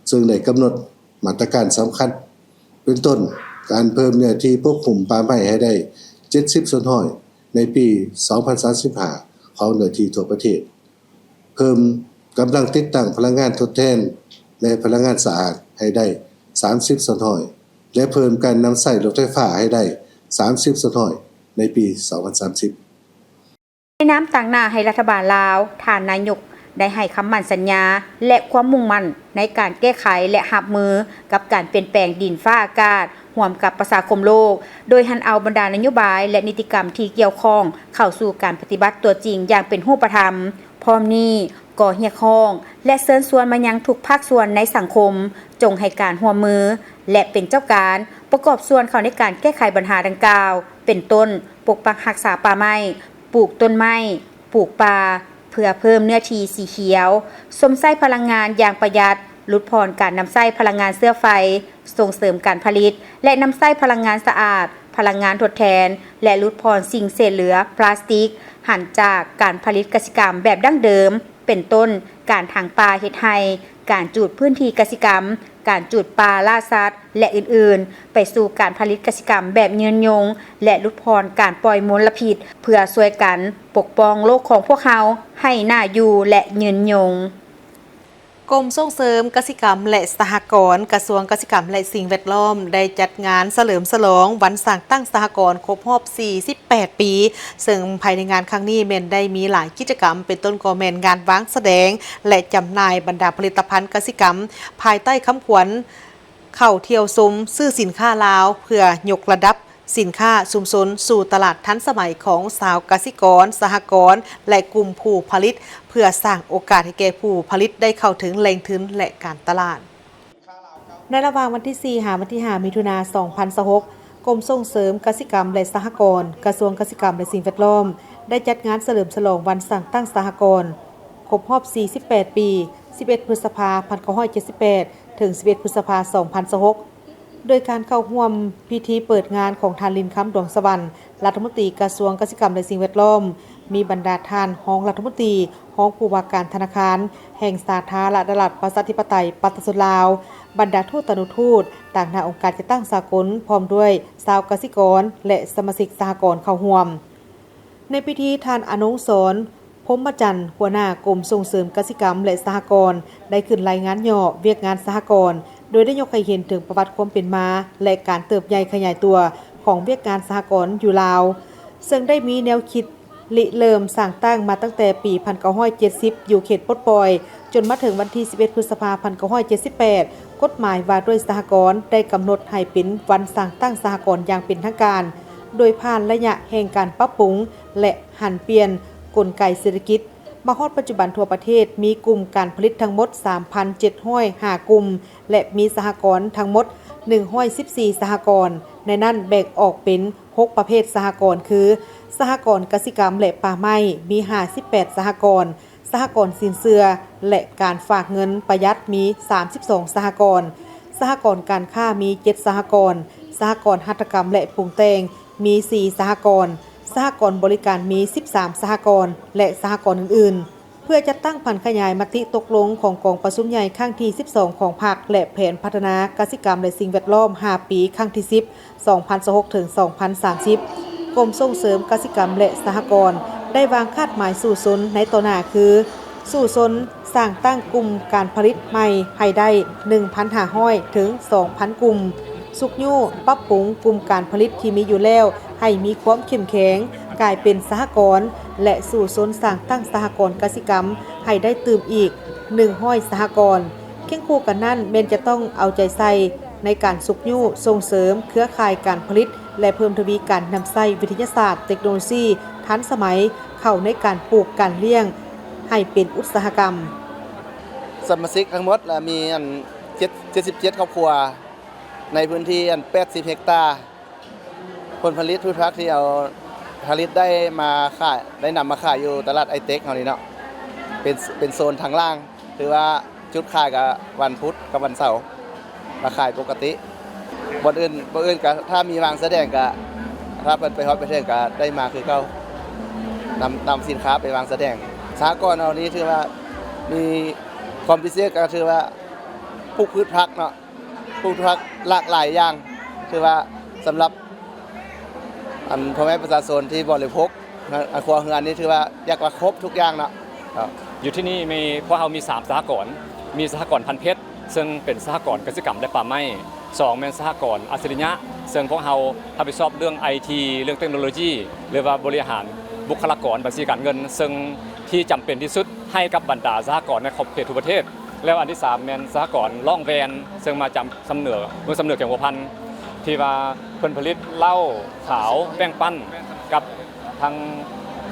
ເຊິ່ງໄດ້ກຳນົດມາດຕະການສຳຄັນ ເປັນຕົ້ນ ການເພີ່ມເນື້ອທີ່ປົກຫຸ້ມປ່າໄມ້ໃຫ້ໄດ້ເຈັດສິບສ່ວນຮ້ອຍໃນປີສອງພັນສາມສິບຫ້າ ຂອງເນື້ອທີ່ທົ່ວປະເທດ, ເພີ່ມກຳລັງຕິດຕັ້ງພະລັງງານທົດແທນ ແລະ ພະລັງງານສະອາດໃຫ້ໄດ້ສາມສິບສ່ວນຮ້ອຍ ແລະ ເພີ່ມການນຳໃຊ້ລົດໄຟຟ້າໃຫ້ໄດ້ສາມສິບສ່ວນຮ້ອຍໃນປີສອງພັນສາມສິບ. ໃນນາມຕາງໜ້າໃຫ້ລັດຖະບານລາວ, ທ່ານນາຍົກໄດ້ໃຫ້ຄຳໝັ້ນສັນຍາ ແລະ ຄວາມມຸ່ງໝັ້ນໃນການແກ້ໄຂ ແລະ ຮັບມືກັບການປ່ຽນແປງດິນຟ້າອາກາດ ຮ່ວມກັບປະຊາຄົມໂລກ, ໂດຍຫັນເອົາບັນດານະໂຍບາຍ ແລະ ນິຕິກຳທີ່ກ່ຽວຂ້ອງເຂົ້າສູ່ການປະຕິບັດຕົວຈິງຢ່າງເປັນຮູບປະທຳ. ພ້ອມນີ້ກໍຮຽກຮ້ອງ ແລະ ເຊີນຊວນມາຍັງທຸກພາກສ່ວນໃນສັງຄົມ ຈົ່ງໃຫ້ການຮ່ວມມື ແລະ ເປັນເຈົ້າການປະກອບສ່ວນເຂົ້າໃນການແກ້ໄຂບັນຫາດັ່ງກ່າວ ເປັນຕົ້ນ ປົກປັກຮັກສາປ່າໄມ້, ປູກຕົ້ນໄມ້, ປູກປ່າ ເພື່ອເພີ່ມເນື້ອທີ່ສີຂຽວ, ຊົມໃຊ້ພະລັງງານຢ່າງປະຢັດ, ຫຼຸດຜ່ອນການນຳໃຊ້ພະລັງງານເຊື້ອໄຟ, ສົ່ງເສີມການຜະລິດ ແລະ ນຳໃຊ້ພະລັງງານສະອາດ, ພະລັງງານທົດແທນ ແລະ ຫຼຸດຜ່ອນສິ່ງເສດເຫຼືອພລາສຕິກ, ຫັນຈາກການຜະລິດກະສິກຳແບບດັ້ງເດີມ ເປັນຕົ້ນ ການຖາງປ່າເຮັດໄຮ່, ການຈູດພື້ນທີ່ກະສິກຳ, ການຈູດປ່າລ່າສັດ ແລະ ອື່ນໆ ໄປສູ່ການຜະລິດກະສິກຳແບບຍືນຍົງ ແລະ ຫຼຸດຜ່ອນການປ່ອຍມົນລະພິດ ເພື່ອຊ່ວຍກັນປົກປ້ອງໂລກຂອງພວກເຮົາໃຫ້ໜ້າຢູ່ ແລະ ຍືນຍົງ. ກົມສົ່ງເສີມກະສິກຳ ແລະ ສະຫະກອນ, ກະຊວງກະສິກຳ ແລະ ສິ່ງແວດລ້ອມ ໄດ້ຈັດງານສະເຫຼີມສະຫຼອງວັນສ້າງຕັ້ງສະຫະກອນຄົບຮອບສີ່ສິບແປດປີ, ເຊິ່ງພາຍໃນງານຄັ້ງນີ້ແມ່ນໄດ້ມີຫຼາຍກິດຈະກຳ, ເປັນຕົ້ນກໍແມ່ນງານວາງສະແດງ ແລະ ຈຳໜ່າຍບັນດາຜະລິດຕະພັນກະສິກຳ ພາຍໃຕ້ຄຳຂວັນ ເຂົ້າທ່ຽວຊົມຊື້ສິນຄ້າລາວ ເພື່ອຍົກລະດັບ ສິນຄ້າຊຸມຊົນສູ່ຕະຫຼາດທັນສະໄໝຂອງຊາວກະສິກອນ, ສະຫະກອນ ແລະ ກຸ່ມຜູ້ຜະລິດ ເພື່ອສ້າງໂອກາດໃຫ້ແກ່ຜູ້ຜະລິດໄດ້ເຂົ້າເຖິງແຫຼ່ງທຶນ ແລະ ການຕະຫຼາດ. ໃນລະຫວ່າງວັນທີສີ່ ຫາວັນທີຫ້າ ມິຖຸນາ ສອງພັນຊາວຫົກ ກົມສົ່ງເສີມກະສິກຳ ແລະ ສະຫະກອນ ກະຊວງກະສິກຳ ແລະ ສິ່ງແວດລ້ອມ ໄດ້ຈັດງານສະເຫຼີມສະຫຼອງວັນສ້າງຕັ້ງສະຫະກອນ ຄົບຮອບ ສີ່ສິບແປດ ປີ ສິບເອັດ ພຶດສະພາ ພັນເກົ້າຮ້ອຍເຈັດສິບແປດ ເຖິງ ສິບເອັດ ພຶດສະພາ ສອງພັນຊາວຫົກ ໂດຍການເຂົ້າຮ່ວມພິທີເປີດງານຂອງທ່ານ ລິນຄຳ ດວງສະຫວັນ ລັດຖະມົນຕີກະຊວງກະສິກຳ ແລະ ສິ່ງແວດລ້ອມ, ມີບັນດາທ່ານຮອງລັດຖະມົນຕີ, ຮອງຜູ້ວ່າການທະນາຄານແຫ່ງສາທາລະນະລັດ ປະຊາທິປະໄຕ ປະຊາຊົນລາວ, ບັນດາທູດຕານຸທູດ, ຕາງໜ້າອົງການຈັດຕັ້ງສາກົນ, ພ້ອມດ້ວຍຊາວກະສິກອນ ແລະ ສະມາຊິກສະຫະກອນເຂົ້າຮ່ວມ. ໃນພິທີ, ທ່ານ ອະນົງສອນ ພົມມະຈັນ ຫົວໜ້າກົມສົ່ງເສີມກະສິກຳ ແລະ ສະຫະກອນ ໄດ້ຂຶ້ນລາຍງານຫຍໍ້ວຽກງານສະຫະກອນ, ໂດຍໄດ້ຍົກໃຫ້ເຫັນເຖິງປະຫວັດຄວາມເປັນມາ ແລະ ການເຕີບໃຫຍ່ຂະຫຍາຍຕົວຂອງວຽກງານສະຫະກອນຢູ່ລາວ, ເຊິ່ງໄດ້ມີແນວຄິດລິເລີ່ມສ້າງຕັ້ງມາຕັ້ງແຕ່ປີ ພັນເກົ້າຮ້ອຍເຈັດສິບ ຢູ່ເຂດປົດປ່ອຍ, ຈົນມາເຖິງວັນທີ ສິບເອັດ ພຶດສະພາ ພັນເກົ້າຮ້ອຍເຈັດສິບແປດ ກົດໝາຍວ່າດ້ວຍສະຫະກອນໄດ້ກຳນົດໃຫ້ເປັນວັນສ້າງຕັ້ງສະຫະກອນຢ່າງເປັນທາງການ, ໂດຍຜ່ານໄລຍະແຫ່ງການປັບປຸງ ແລະ ຫັນປ່ຽນກົນໄກເສດຖະກິດ. ມາຮອດປັດຈຸບັນທົ່ວປະເທດມີກຸ່ມການຜະລິດທັງໝົດ ສາມພັນເຈັດຮ້ອຍຫ້າ ກຸ່ມ ແລະ ມີສະຫະກອນທັງໝົດ ໜຶ່ງຮ້ອຍສິບສີ່ ສະຫະກອນ, ໃນນັ້ນແບ່ງອອກເປັນ ຫົກ ປະເພດສະຫະກອນ ຄື ສະຫະກອນກະສິກຳ ແລະ ປ່າໄມ້ ມີ ຫ້າສິບແປດ ສະຫະກອນ, ສະຫະກອນສິນເຊື່ອ ແລະ ການຝາກເງິນປະຢັດ ມີ ສາມສິບສອງ ສະຫະກອນ, ສະຫະກອນການຄ້າ ມີ ເຈັດ ສະຫະກອນ, ສະຫະກອນຫັດຖະກຳ ແລະ ປຸງແຕ່ງ ມີ ສີ່ ສະຫະກອນ, ສະຫະກອນບໍລິການ ມີ ສິບສາມ ສະຫະກອນ ແລະ ສະຫະກອນອື່ນໆ. ເພື່ອຈັດຕັ້ງຜັນຂະຫຍາຍມະຕິຕົກລົງຂອງກອງປະຊຸມໃຫຍ່ຄັ້ງທີ ສິບສອງ ຂອງພັກ ແລະ ແຜນພັດທະນາກະສິກຳ ແລະ ສິ່ງແວດລ້ອມ ຫ້າ ປີ ຄັ້ງທີ ສິບ ສອງພັນຊາວຫົກ ເຖິງ ສອງພັນສາມສິບ, ກົມສົ່ງເສີມກະສິກຳ ແລະ ສະຫະກອນ ໄດ້ວາງຄາດໝາຍສູ້ຊົນໃນຕໍ່ໜ້າຄື ສູ້ຊົນສ້າງຕັ້ງກຸ່ມການຜະລິດໃໝ່ໃຫ້ໄດ້ ໜຶ່ງພັນຫ້າຮ້ອຍ ເຖິງ ສອງພັນ ກຸ່ມ, ຊຸກຍູ້ປັບປຸງກຸ່ມການຜະລິດທີ່ມີຢູ່ແລ້ວໃຫ້ມີຄວາມເຂັ້ມແຂງ ກາຍເປັນສະຫະກອນ ແລະ ສູ້ຊົນສ້າງຕັ້ງສະຫະກອນກະສິກຳໃຫ້ໄດ້ຕື່ມອີກ ໜຶ່ງຮ້ອຍ ສະຫະກອນ. ຄຽງຄູ່ກັນນັ້ນແມ່ນຈະຕ້ອງເອົາໃຈໃສ່ໃນການຊຸກຍູ້ສົ່ງເສີມເຄືອຂ່າຍການຜະລິດ ແລະ ເພີ່ມທະວີການນຳໃຊ້ວິທະຍາສາດເຕັກໂນໂລຊີທັນສະໄໝເຂົ້າໃນການປູກການລ້ຽງໃຫ້ເປັນອຸດສາຫະກຳ. ສະມາຊິກທັງໝົດລະມີອັນ ເຈັດ ເຈັດສິບເຈັດຄອບຄົວ ໃນພື້ນທີ່ອັນ ແປດສິບເຮັກຕາ. ຜົນຜະລິດພືດຜັກທີ່ເອົາຜະລິດໄດ້ມາຂາຍ ໄດ້ນຳມາຂາຍຢູ່ຕະຫຼາດໄອເຕັກເຮົານີ້ເນາະ ເປັນ ເປັນໂຊນທາງລ່າງ ຖືວ່າຈຸດຂາຍກະວັນພຸດກັບວັນເສົາ ລະຂາຍປົກກະຕິ. ບ່ອນອື່ນ ບ່ອນອື່ນກະຖ້າມີວາງສະແດງກະ ຖ້າເພິ່ນໄປຮອດໄປເຖິງກະໄດ້ມາຄືເກົ່າ ນຳ ນຳສິນຄ້າໄປວາງສະແດງ. ສະຫະກອນເຮົານີ້ຖືວ່າມີຄວາມພິເສດ ກະຖືວ່າປູກພືດຜັກເນາະ ປູກຜັກຫຼາກຫຼາຍຢ່າງ ຖືວ່າສຳລັບ ອັນ ພໍ່ແມ່ປະຊາຊົນທີ່ບໍລິໂພກ ອັນ ຄົວເຮືອນນີ້ຖືວ່າຢາກວ່າຄົບທຸກຢ່າງເນາະ. ຢູ່ທີ່ນີ້ມີ ພວກເຮົາມີສາມສະຫະກອນ ມີສະຫະກອນພັນເພັດ ເຊິ່ງເປັນສະຫະກອນກະສິກຳ ແລະ ປ່າໄມ້, ສອງ ແມ່ນສະຫະກອນອັດສະລິຍະ ເຊິ່ງພວກເຮົາຮັບຜິດຊອບເລື່ອງໄອທີ ເລື່ອງເຕັກໂນໂລຢີ ຫຼືວ່າບໍລິຫານບຸກຄະລາກອນບັນຊີການເງິນ ເຊິ່ງທີ່ຈຳເປັນທີ່ສຸດໃຫ້ກັບບັນດາສະຫະກອນໃນຂອບເຂດທົ່ວປະເທດ. ແລ້ວອັນທີສາມແມ່ນສະຫະກອນລ້ອງແວ່ນ ເຊິ່ງມາຈາກຊຳເໜືອ ເມືອງຊຳເໜືອ ແຂວງຫົວພັນ ທີ່ວ່າເພິ່ນຜະລິດເຫຼົ້າຂາວ ແປ້ງປັ້ນ ກັບທັງ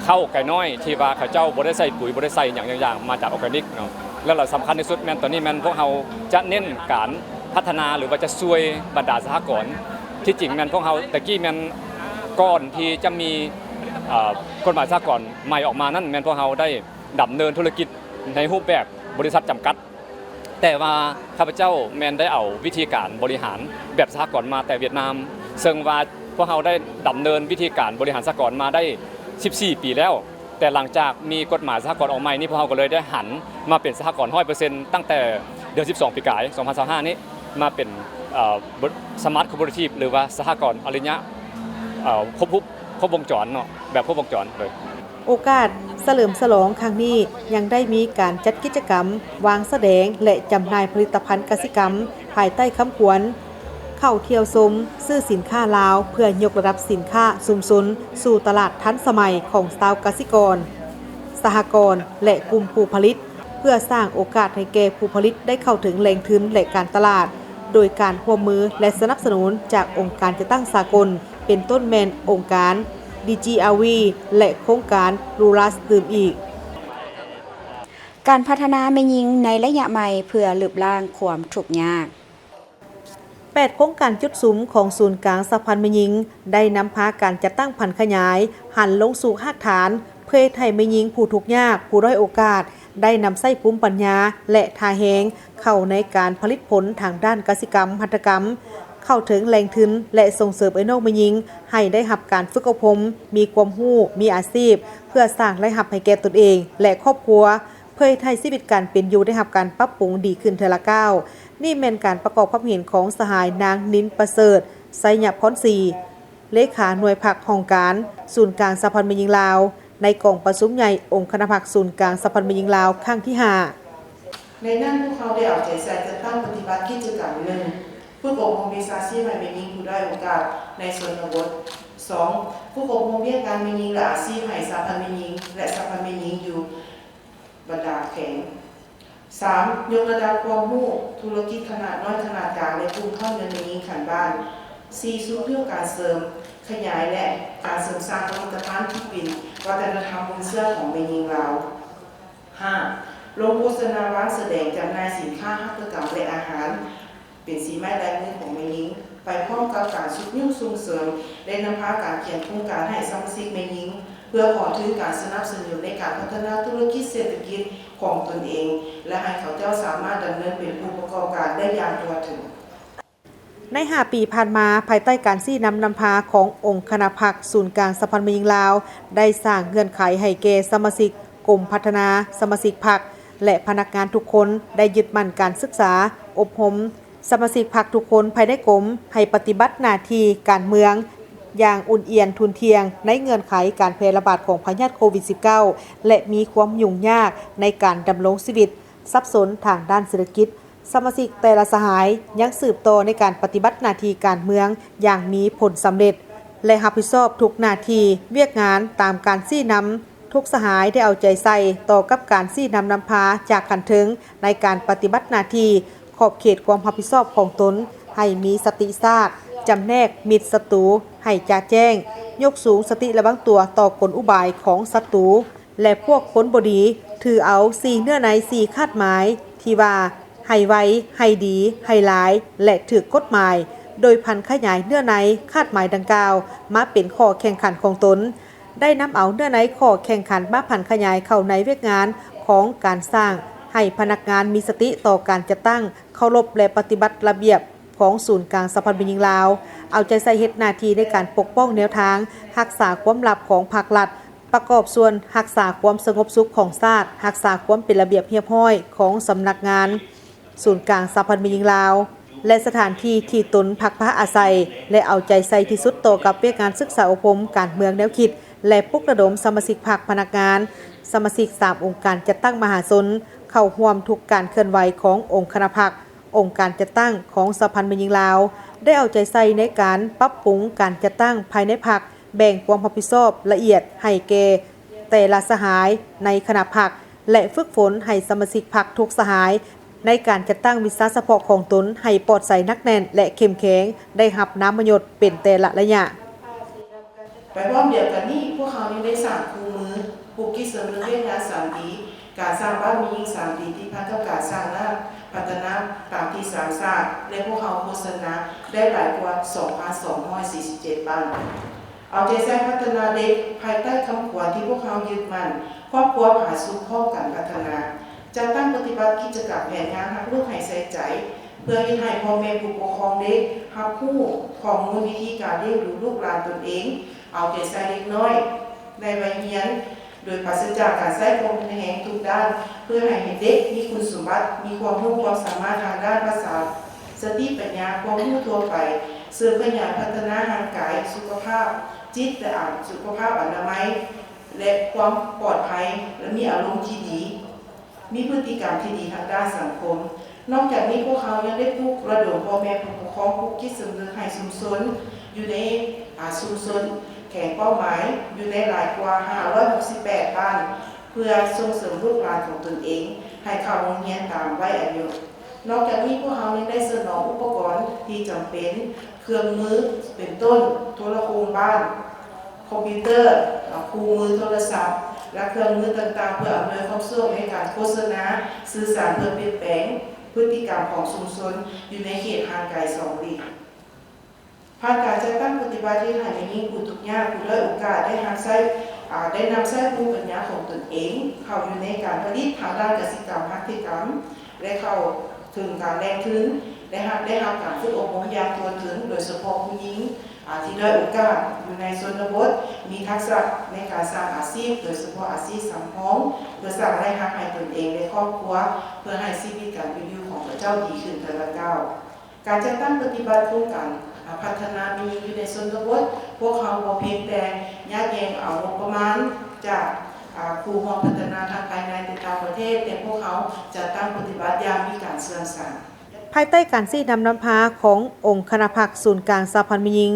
ເຂົ້າໄກ່ນ້ອຍ ທີ່ວ່າເຂົາເຈົ້າບໍ່ໄດ້ໃສ່ປຸ໋ຍ ບໍ່ໄດ້ໃສ່ຫຍັງຢ່າງໆ ມາຈາກອອກແກນິກເນາະ. ແລ້ວລະສຳຄັນທີ່ສຸດແມ່ນຕອນນີ້ແມ່ນພວກເຮົາຈະເນັ້ນການພັດທະນາ ຫຼືວ່າຈະຊ່ວຍບັນດາສະຫະກອນ. ທີ່ຈິງແມ່ນພວກເຮົາແຕ່ກີ້ແມ່ນ ກ່ອນທີ່ຈະມີ ເອີ ກົດໝາຍສະຫະກອນໃໝ່ອອກມານັ້ນ ແມ່ນພວກເຮົາໄດ້ ດຳເນີນທຸລະກິດໃນຮູບແບບບໍລິສັດຈຳກັດ, ແຕ່ວ່າຂ້າພະເຈົ້າແມ່ນໄດ້ເອົາວິທີການບໍລິຫານແບບສະຫະກອນມາແຕ່ຫວຽດນາມ, ເຊິ່ງວ່າພວກເຮົາໄດ້ດຳເນີນວິທີການບໍລິຫານສະຫະກອນມາໄດ້ສິບສີ່ປີແລ້ວ, ແຕ່ຫຼັງຈາກມີກົດໝາຍສະຫະກອນອອກໃໝ່ນີ້ ພວກເຮົາກໍເລີຍໄດ້ຫັນມາເປັນສະຫະກອນຮ້ອຍເປີເຊັນ ຕັ້ງແຕ່ເດືອນສິບສອງ ປີກາຍ ສອງພັນຊາວຫ້ານີ້ ມາເປັນ ເອີ ສະມາດຄອບເປເຣທີບ ຫຼືວ່າສະຫະກອນອະລິຍະ ເອີ ຄົບ ຄົບວົງຈອນເນາະ, ແບບຄົບວົງຈອນໂດຍ ໂອກາດສະເຫຼີມສະຫຼອງຄັ້ງນີ້ ຍັງໄດ້ມີການຈັດກິດຈະກຳວາງສະແດງ ແລະ ຈຳໜ່າຍຜະລິດຕະພັນກະສິກຳ ພາຍໃຕ້ຄຳຂວັນ ເຂົ້າທ່ຽວຊົມ ຊື້ສິນຄ້າລາວ ເພື່ອຍົກລະດັບສິນຄ້າຊຸມຊົນສູ່ຕະຫຼາດທັນສະໄໝຂອງຊາວກະສິກອນ, ສະຫະກອນ ແລະ ກຸ່ມຜູ້ຜະລິດ ເພື່ອສ້າງໂອກາດໃຫ້ແກ່ຜູ້ຜະລິດໄດ້ເຂົ້າເຖິງແຫຼ່ງທຶນ ແລະ ການຕະຫຼາດ ໂດຍການຮ່ວມມື ແລະ ສະໜັບສະໜູນຈາກອົງການຈັດຕັ້ງສາກົນ ເປັນຕົ້ນແມ່ນອົງການ ດີຈີອາວີ ແລະ ໂຄງການລູຣັສ ຕື່ມອີກ. ການພັດທະນາແມ່ຍິງໃນໄລຍະໃໝ່ເພື່ອລຶບລ້າງຄວາມທຸກຍາກ. ແປດໂຄງການຈຸດສຸມຂອງສູນກາງສະຫະພັນແມ່ຍິງ ໄດ້ນຳພາການຈັດຕັ້ງຜັນຂະຫຍາຍຫັນລົງສູ່ຮາກຖານ ເພື່ອເຮັດໃຫ້ແມ່ຍິງຜູ້ທຸກຍາກ, ຜູ້ດ້ອຍໂອກາດ ໄດ້ນຳໃຊ້ພູມປັນຍາ ແລະ ທ່າແຮງ ເຂົ້າໃນການຜະລິດຜົນທາງດ້ານກະສິກຳ, ຫັດຖະກຳ, ເຂົ້າເຖິງແຫຼ່ງທຶນ ແລະ ສົ່ງເສີມເອື້ອຍນ້ອງແມ່ຍິງໃຫ້ໄດ້ຮັບການຝຶກອົບຮົມ, ມີຄວາມຮູ້, ມີອາຊີບ ເພື່ອສ້າງລາຍຮັບໃຫ້ແກ່ຕົນເອງ ແລະ ຄອບຄົວ, ເພື່ອເຮັດໃຫ້ຊີວິດການເປັນຢູ່ໄດ້ຮັບການປັບປຸງດີຂຶ້ນເທື່ອລະກ້າວ. ນີ້ແມ່ນການປະກອບຄວາມເຫັນຂອງສະຫາຍນາງ ນິນປະເສີດ ໄຊຍະພອນສີ ເລຂາໜ່ວຍພັກຫ້ອງການ ສູນກາງສະຫະພັນແມ່ຍິງລາວ ໃນກອງປະຊຸມໃຫຍ່ອົງຄະນະພັກສູນກາງສະຫະພັນແມ່ຍິງລາວ ຄັ້ງທີຫ້າ. ໃນນັ້ນ, ພວກເຮົາໄດ້ເອົາໃຈໃສ່ຈັດຕັ້ງປະຕິບັດກິດຈະກຳ ໜຶ່ງ ຝຶກອົບຮົມວິຊາຊີບໃຫ້ແມ່ຍິງຜູ້ດ້ອຍໂອກາດໃນຊົນນະບົດ, ສອງ ຝຶກອົບຮົມວຽກງານແມ່ຍິງ ແລະ ອາຊີບໃຫ້ສະຫະພັນແມ່ຍິງ ແລະ ສະຫະພັນແມ່ຍິງຢູ່ບັນດາແຂວງ, ສາມ ຍົກລະດັບຄວາມຮູ້ທຸລະກິດຂະໜາດນ້ອຍ, ຂະໜາດກາງ ແລະ ກຸ່ມທອດເງິນແມ່ຍິງຂັ້ນບ້ານ, ສີ່ ຊຸກຍູ້ການເສີມຂະຫຍາຍ ແລະ ການເສີມສ້າງຜະລິດຕະພັນທີ່ເປັນວັດທະນະທຳມູນເຊື້ອຂອງແມ່ຍິງລາວ. ຫ້າ ລົງໂຄສະນາວາງສະແດງຈຳໜ່າຍສິນຄ້າຫັດຖະກຳ ແລະ ອາຫານ ເປັນສີໄມ້ລາຍມືຂອງແມ່ຍິງ ໄປພ້ອມກັບການຊຸກຍູ້ສົ່ງເສີມ ແລະ ນຳພາການຂຽນໂຄງການໃຫ້ສະມາຊິກແມ່ຍິງ ເພື່ອຂໍທຶນການສະໜັບສະໜູນໃນການພັດທະນາທຸລະກິດເສດຖະກິດຂອງຕົນເອງ ແລະ ໃຫ້ເຂົາເຈົ້າສາມາດດຳເນີນເປັນຜູ້ປະກອບການໄດ້ຢ່າງທົ່ວເຖິງ. ໃນຫ້າປີຜ່ານມາ, ພາຍໃຕ້ການຊີ້ນຳນຳພາຂອງອົງຄະນະພັກສູນກາງສະຫະພັນແມ່ຍິງລາວ ໄດ້ສ້າງເງື່ອນໄຂໃຫ້ແກ່ສະມາຊິກກົມພັດທະນາ, ສະມາຊິກພັກ ແລະ ພະນັກງານທຸກຄົນໄດ້ຍຶດໝັ້ນການສຶກສາ, ອົບຮົມສະມາຊິກພັກທຸກຄົນພາຍໃນກົມໃຫ້ປະຕິບັດໜ້າທີ່ການເມືອງຢ່າງອຸ່ນອຽນທຸ່ນທ່ຽງ ໃນເງື່ອນໄຂການແຜ່ລະບາດຂອງພະຍາດໂຄວິດສິບເກົ້າ ແລະ ມີຄວາມຫຍຸ້ງຍາກໃນການດຳລົງຊີວິດ, ສັບສົນທາງດ້ານເສດຖະກິດ. ສະມາຊິກແຕ່ລະສະຫາຍຍັງສືບຕໍ່ໃນການປະຕິບັດໜ້າທີ່ການເມືອງຢ່າງມີຜົນສຳເລັດ ແລະ ຮັບຜິດຊອບທຸກໜ້າທີ່ວຽກງານຕາມການຊີ້ນຳ. ທຸກສະຫາຍໄດ້ເອົາໃຈໃສ່ຕໍ່ກັບການຊີ້ນຳນຳພາຈາກຂັ້ນເທິງໃນການປະຕິບັດໜ້າທີ່, ຂອບເຂດຄວາມຮັບຜິດຊອບຂອງຕົນໃຫ້ມີສະຕິຊາດ, ຈຳແນກມິດສັດຕູໃຫ້ຈະແຈ້ງ, ຍົກສູງສະຕິລະວັງຕົວຕໍ່ກົນອຸບາຍຂອງສັດຕູ ແລະ ພວກຄົນບໍ່ດີ. ຖືເອົາສີ່ເນື້ອໃນສີ່ຄາດໝາຍທີ່ວ່າ ໃຫ້ໄວ, ໃຫ້ດີ, ໃຫ້ຫຼາຍ ແລະ ຖືກກົດໝາຍ, ໂດຍຜັນຂະຫຍາຍເນື້ອໃນຄາດໝາຍດັ່ງກ່າວມາເປັນຂໍ້ແຂ່ງຂັນຂອງຕົນ. ໄດ້ນຳເອົາເນື້ອໃນຂໍ້ແຂ່ງຂັນມາຜັນຂະຫຍາຍເຂົ້າໃນວຽກງານຂອງການສ້າງໃຫ້ພະນັກງານມີສະຕິຕໍ່ການຈັດຕັ້ງ, ເຄົາລົບ ແລະ ປະຕິບັດລະບຽບຂອງສູນກາງສະຫະພັນແມ່ຍິງລາວ, ເອົາໃຈໃສ່ເຮັດໜ້າທີ່ໃນການປົກປ້ອງແນວທາງຮັກສາຄວາມລັບຂອງພາກລັດ, ປະກອບສ່ວນຮັກສາຄວາມສະຫງົບສຸກຂອງຊາດ, ຮັກສາຄວາມເປັນລະບຽບຮຽບຮ້ອຍຂອງສຳນັກງານສູນກາງສະຫະພັນແມ່ຍິງລາວ ແລະ ສະຖານທີ່ທີ່ຕົນພັກພາອາໄສ ແລະ ເອົາໃຈໃສ່ທີ່ສຸດຕໍ່ກັບວຽກງານສຶກສາອົບຮົມການເມືອງແນວຄິດ ແລະ ປຸກລະດົມສະມາຊິກພັກ, ພະນັກງານ, ສະມາຊິກສາມອົງການຈັດຕັ້ງມະຫາຊົນ ເຂົ້າຮ່ວມທຸກການເຄື່ອນໄຫວຂອງອົງຄະນະພັກ, ອົງການຈັດຕັ້ງຂອງສະຫະພັນແມ່ຍິງລາວ ໄດ້ເອົາໃຈໃສ່ໃນການປັບປຸງການຈັດຕັ້ງພາຍໃນພັກ, ແບ່ງຄວາມຮັບຜິດຊອບລະອຽດໃຫ້ແກ່ແຕ່ລະສະຫາຍໃນຄະນະພັກ ແລະ ຝຶກຝົນໃຫ້ສະມາຊິກພັກທຸກສະຫາຍ ໃນການຈັດຕັ້ງວິຊາສະເພາະຂອງຕົນໃຫ້ປອດໃສ, ໜັກແໜ້ນ ແລະ ເຂັ້ມແຂງ, ໄດ້ຮັບນາມມະຍົດເປັນແຕ່ລະໄລຍະ. ໄປພ້ອມດຽວກັນນີ້, ພວກເຮົາຍັງໄດ້ສ້າງຄູ່ມື, ປູກຈິດສຳນຶກວຽກງານສາມດີ, ການສ້າງບ້ານແມ່ຍິງສາມດີ ຕິດພັນກັບການສ້າງນ້ຳພັດທະນາຕາມທິດສາມສາດ ແລະ ພວກເຮົາໂຄສະນາໄດ້ຫຼາຍກວ່າສອງພັນສອງຮ້ອຍສີ່ສິບເຈັດບ້ານ. ເອົາໃຈໃສ່ພັດທະນາເດັກພາຍໃຕ້ຄຳຂວັນທີ່ພວກເຮົາຍຶດໝັ້ນ, ຄອບຄົວຜາສຸກພ້ອມກັນພັດທະນາ. ຈັດຕັ້ງປະຕິບັດກິດຈະກຳແຜນງານຮັກລູກໃຫ້ໃສ່ໃຈ, ເພື່ອເຮັດໃຫ້ພໍ່ແມ່ຜູ້ປົກຄອງເດັກຮັບຮູ້ຂໍ້ມູນວິທີການລ້ຽງດູລູກຫຼານຕົນເອງ, ເອົາໃຈໃສ່ເດັກນ້ອຍໃນໄວຮຽນ ໂດຍປາສະຈາກການໃຊ້ຄວາມຮຸນແຮງທຸກດ້ານ, ເພື່ອໃຫ້ເດັກມີຄຸນສົມບັດ, ມີຄວາມຮູ້ຄວາມສາມາດທາງດ້ານພາສາ, ສະຕິປັນຍາ, ຄວາມຮູ້ທົ່ວໄປ, ເສີມຂະຫຍາຍພັດທະນາຮ່າງກາຍ, ສຸຂະພາບຈິດ ແລະ ອາ ສຸຂະພາບອະນາໄມ ແລະ ຄວາມປອດໄພ ແລະ ມີອາລົມທີ່ດີ, ມີພຶດຕິກຳທີ່ດີທາງດ້ານສັງຄົມ. ນອກຈາກນີ້, ພວກເຮົາຍັງໄດ້ປຸກລະດົມພໍ່ແມ່ຜູ້ປົກຄອງ, ປຸກຈິດສຳນຶກໃຫ້ຊຸມຊົນ ຢູ່ໃນ ອາ ຊຸມຊົນແຂວງເປົ້າໝາຍ ຢູ່ໃນຫຼາຍກວ່າຫ້າຮ້ອຍຫົກສິບແປດບ້ານ ເພື່ອສົ່ງເສີມລູກຫຼານຂອງຕົນເອງໃຫ້ເຂົ້າໂຮງຮຽນຕາມໄວອາຍຸ. ນອກຈາກນີ້, ພວກເຮົາຍັງໄດ້ສະໜອງອຸປະກອນທີ່ຈຳເປັນ, ເຄື່ອງມື ເປັນຕົ້ນ ໂທລະໂຄ່ງບ້ານ, ຄອມພິວເຕີ, ຄູ່ມືໂທລະສັບ ແລະ ເຄື່ອງມືຕ່າງໆ ເພື່ອອຳນວຍຄວາມສະດວກໃນການໂຄສະນາ, ສື່ສານເພື່ອປ່ຽນແປງພຶດຕິກຳຂອງຊຸມຊົນຢູ່ໃນເຂດຫ່າງໄກສອງຫຼີກ. ຜ່ານການຈັດຕັ້ງປະຕິບັດ ເຮັດໃຫ້ແມ່ຍິງຜູ້ທຸກຍາກ, ຜູ້ດ້ອຍໂອກາດ ໄດ້ຮັບໃຊ້, ອາ, ໄດ້ນຳໃຊ້ພູມປັນຍາຂອງຕົນເອງ ເຂົ້າຢູ່ໃນການຜະລິດທາງດ້ານກະສິກຳ, ຫັດຖະກຳ ແລະ ເຂົ້າເຖິງການແຫຼ່ງທຶນ, ໄດ້ຮັບ, ໄດ້ຮັບການຝຶກອົບຮົມຢ່າງທົ່ວເຖິງ, ໂດຍສະເພາະຜູ້ຍິງ, ອາ, ທີ່ດ້ອຍໂອກາດຢູ່ໃນຊົນນະບົດ ມີທັກສະໃນການສ້າງອາຊີບ, ໂດຍສະເພາະອາຊີບສຳຮອງ, ເພື່ອສ້າງລາຍຮັບໃຫ້ຕົນເອງ ແລະ ຄອບຄົວ, ເພື່ອໃຫ້ຊີວິດການເປັນຢູ່ຂອງເຂົາເຈົ້າດີຂຶ້ນເທື່ອລະກ້າວ. ການຈັດຕັ້ງປະຕິບັດໂຄງການ ອາ, ພັດທະນາແມ່ຍິງຢູ່ໃນຊົນນະບົດ, ພວກເຮົາບໍ່ພຽງແຕ່ຍາດແຍ່ງເອົາງົບປະມານຈາກ, ອາ, ຄູ່ຮ່ວມພັດທະນາທັງພາຍໃນ ແລະ ຕ່າງປະເທດ, ແຕ່ພວກເຮົາຈັດຕັ້ງປະຕິບັດຢ່າງມີການເຊື່ອມຊາ. ພາຍໃຕ້ການຊີ້ນຳນຳພາຂອງອົງຄະນະພັກສູນກາງສະຫະພັນແມ່ຍິງ,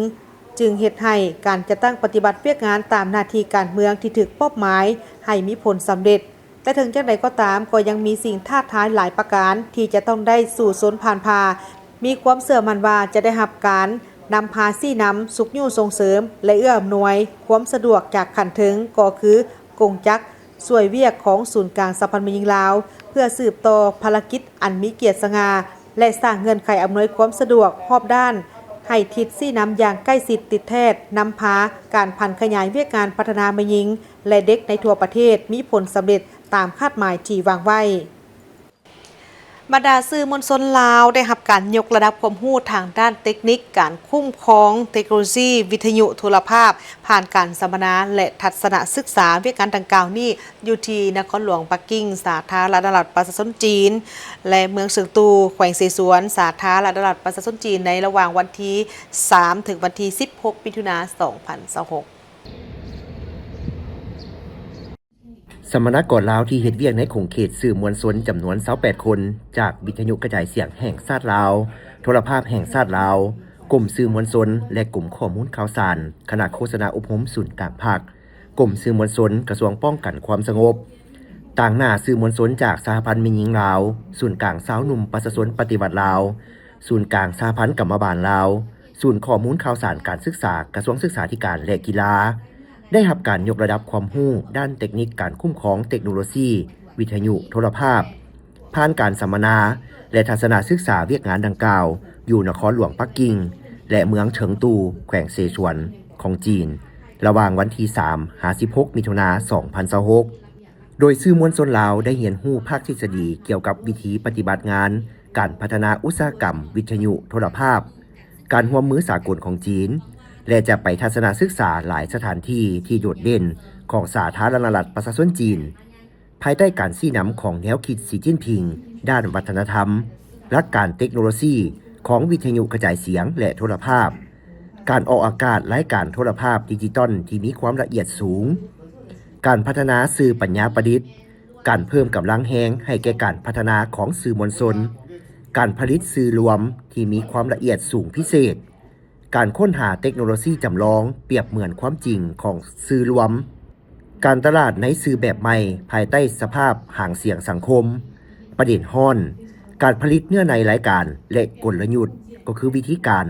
ຈຶ່ງເຮັດໃຫ້ການຈັດຕັ້ງປະຕິບັດວຽກງານຕາມໜ້າທີ່ການເມືອງທີ່ຖືກມອບໝາຍໃຫ້ມີຜົນສຳເລັດ. ແຕ່ເຖິງຢ່າງໃດກໍຕາມ, ກໍຍັງມີສິ່ງທ້າທາຍຫຼາຍປະການທີ່ຈະຕ້ອງໄດ້ສູ້ຊົນຜ່ານຜ່າ. ມີຄວາມເຊື່ອໝັ້ນວ່າຈະໄດ້ຮັບການນຳພາຊີ້ນຳ, ຊຸກຍູ້ສົ່ງເສີມ ແລະ ເອື້ອອຳນວຍຄວາມສະດວກຈາກຂັ້ນເທິງ, ກໍຄືກົງຈັກຊ່ວຍວຽກຂອງສູນກາງສະຫະພັນແມ່ຍິງລາວ, ເພື່ອສືບຕໍ່ພາລະກິດອັນມີກຽດສະຫງ່າ ແລະ ສ້າງເງື່ອນໄຂອຳນວຍຄວາມສະດວກຮອບດ້ານ ໃຫ້ທິດຊີ້ນຳຢ່າງໃກ້ຊິດຕິດແທດ, ນຳພາການຜັນຂະຫຍາຍວຽກງານພັດທະນາແມ່ຍິງ ແລະ ເດັກໃນທົ່ວປະເທດມີຜົນສຳເລັດຕາມຄາດໝາຍທີ່ວາງໄວ້. ບັນດາສື່ມວນຊົນລາວໄດ້ຮັບການຍົກລະດັບຄວາມຮູ້ທາງດ້ານເຕັກນິກການຄຸ້ມຄອງເຕັກໂນໂລຊີວິທະຍຸໂທລະພາບ ຜ່ານການສຳມະນາ ແລະ ທັດສະນະສຶກສາ. ວຽກງານດັ່ງກ່າວນີ້ ຢູ່ທີ່ນະຄອນຫຼວງປັກກິ່ງ ສາທາລະນະລັດປະຊາຊົນຈີນ ແລະ ເມືອງເຊີງຕູ ແຂວງເສສວນ ສາທາລະນະລັດປະຊາຊົນຈີນ ໃນລະຫວ່າງວັນທີສາມ ເຖິງວັນທີສິບຫົກ ມິຖຸນາ ສອງພັນຊາວຫົກ. ສຳມະນາກອນລາວທີ່ເຮັດວຽກໃນຂົງເຂດສື່ມວນຊົນຈຳນວນຊາວແປດຄົນ ຈາກວິທະຍຸກະຈາຍສຽງແຫ່ງຊາດລາວ, ໂທລະພາບແຫ່ງຊາດລາວ, ກົມສື່ມວນຊົນ ແລະ ກົມຂໍ້ມູນຂ່າວສານ, ຄະນະໂຄສະນາອົບຮົມສູນກາງພັກ, ກົມສື່ມວນຊົນ ກະຊວງປ້ອງກັນຄວາມສະຫງົບ, ຕາງໜ້າສື່ມວນຊົນຈາກສະຫະພັນແມ່ຍິງລາວ, ສູນກາງຊາວໜຸ່ມປະຊາຊົນປະຕິວັດລາວ, ສູນກາງສະຫະພັນກຳມະບານລາວ, ສູນຂໍ້ມູນຂ່າວສານການສຶກສາ ກະຊວງສຶກສາທິການ ແລະ ກິລາ ໄດ້ຮັບການຍົກລະດັບຄວາມຮູ້ດ້ານເຕັກນິກການຄຸ້ມຄອງເຕັກໂນໂລຊີວິທະຍຸໂທລະພາບ ຜ່ານການສຳມະນາ ແລະ ທັດສະນະສຶກສາວຽກງານດັ່ງກ່າວ ຢູ່ນະຄອນຫຼວງປັກກິ່ງ ແລະ ເມືອງເທີງຕູ ແຂວງເສສວນ ຂອງຈີນ ລະຫວ່າງວັນທີສາມ ຫາ ສິບຫົກ ມິຖຸນາ ສອງພັນຊາວຫົກ. ໂດຍສື່ມວນຊົນລາວໄດ້ຮຽນຮູ້ພາກທິດສະດີກ່ຽວກັບວິທີປະຕິບັດງານການພັດທະນາອຸດສາຫະກຳວິທະຍຸໂທລະພາບ, ການຮ່ວມມືສາກົນຂອງຈີນ ແລະ ຈະໄປທັດສະນະສຶກສາຫຼາຍສະຖານທີ່ທີ່ໂດດເດັ່ນຂອງສາທາລະນະລັດປະຊາຊົນຈີນ, ພາຍໃຕ້ການຊີ້ນຳຂອງແນວຄິດສີຈິ້ນຜິງດ້ານວັດທະນະທຳ, ຫຼັກການເຕັກໂນໂລຊີຂອງວິທະຍຸກະຈາຍສຽງ ແລະ ໂທລະພາບ, ການອອກອາກາດລາຍການໂທລະພາບດິຈິຕອນທີ່ມີຄວາມລະອຽດສູງ, ການພັດທະນາສື່ປັນຍາປະດິດ, ການເພີ່ມກຳລັງແຮງໃຫ້ແກ່ການພັດທະນາຂອງສື່ມວນຊົນ, ການຜະລິດສື່ລວມທີ່ມີຄວາມລະອຽດສູງພິເສດ, ການຄົ້ນຫາເຕັກໂນໂລຊີຈຳລອງປຽບເໝືອນຄວາມຈິງຂອງສື່ລວມ, ການຕະຫຼາດໃນສື່ແບບໃໝ່ພາຍໃຕ້ສະພາບຫາງສຽງສັງຄົມ, ປະເດັນຮ້ອນ, ການຜະລິດເນື້ອໃນລາຍການ ແລະ ກົນລະຍຸດ ກໍຄືວິທີການ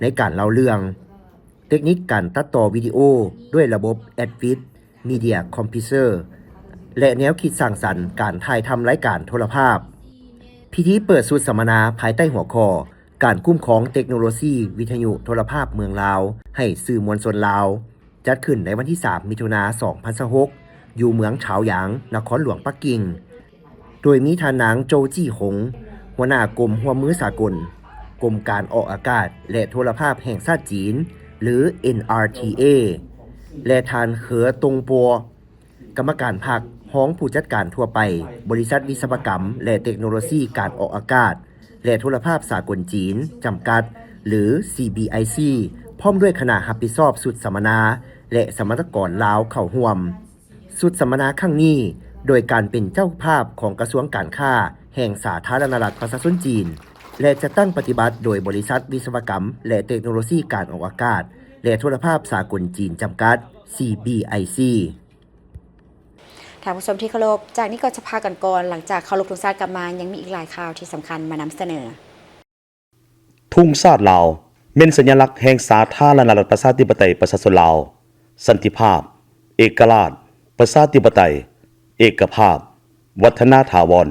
ໃນການເລົ່າເລື່ອງ, ເຕັກນິກການຕັດຕໍ່ວິດີໂອດ້ວຍລະບົບ Advid Media Compressor ແລະ ແນວຄິດສ້າງສັນການຖ່າຍທຳລາຍການໂທລະພາບ. ພິທີເປີດຊຸດສຳມະນາພາຍໃຕ້ຫົວຂໍ້ ການຄຸ້ມຄອງເຕັກໂນໂລຊີວິທະຍຸໂທລະພາບເມືອງລາວ ໃຫ້ສື່ມວນຊົນລາວ ຈັດຂຶ້ນໃນວັນທີສາມ ມິຖຸນາ ສອງພັນຊາວຫົກ ຢູ່ເມືອງຊາວຢາງ ນະຄອນຫຼວງປັກກິ່ງ. ໂດຍມີທ່ານນາງ ໂຈຈີ້ຫົງ ຫົວໜ້າກົມຮ່ວມມືສາກົນ, ກົມການອອກອາກາດ ແລະ ໂທລະພາບແຫ່ງຊາດຈີນ ຫຼື NRTA ແລະ ທ່ານ ເຂີຕົງປົວ ກຳມະການພັກ, ຮອງຜູ້ຈັດການທົ່ວໄປ ບໍລິສັດວິສະວະກຳ ແລະ ເຕັກໂນໂລຊີການອອກອາກາດ ແລະ ໂທລະພາບສາກົນຈີນ ຈຳກັດ ຫຼື CBIC ພ້ອມດ້ວຍຄະນະຮັບຜິດຊອບຊຸດສຳມະນາ ແລະ ສຳມະນາກອນລາວເຂົ້າຮ່ວມ. ຊຸດສຳມະນາຄັ້ງນີ້ ໂດຍການເປັນເຈົ້າພາບຂອງກະຊວງການຄ້າແຫ່ງສາທາລະນະລັດປະຊາຊົນຈີນ ແລະ ຈັດຕັ້ງປະຕິບັດໂດຍບໍລິສັດວິສະວະກຳ ແລະ ເຕັກໂນໂລຊີການອອກອາກາດ ແລະ ໂທລະພາບສາກົນຈີນ ຈຳກັດ CBIC. ທ່ານຜູ້ຊົມທີ່ເຄົາລົບ, ຈາກນີ້ກໍຈະພາກັນກ່ອນ, ຫຼັງຈາກເຄົາລົບທຸງຊາດກັບມາ ຍັງມີອີກຫຼາຍຂ່າວທີ່ສຳຄັນມານຳສະເໜີ. ທຸງຊາດລາວ ແມ່ນສັນຍາລັກແຫ່ງສາທາລະນະລັດ ປະຊາທິປະໄຕ ປະຊາຊົນລາວ, ສັນຕິພາບ, ເອກະລາດ, ປະຊາທິປະໄຕ, ເອກະພາບ, ວັດທະນາຖາວອນ.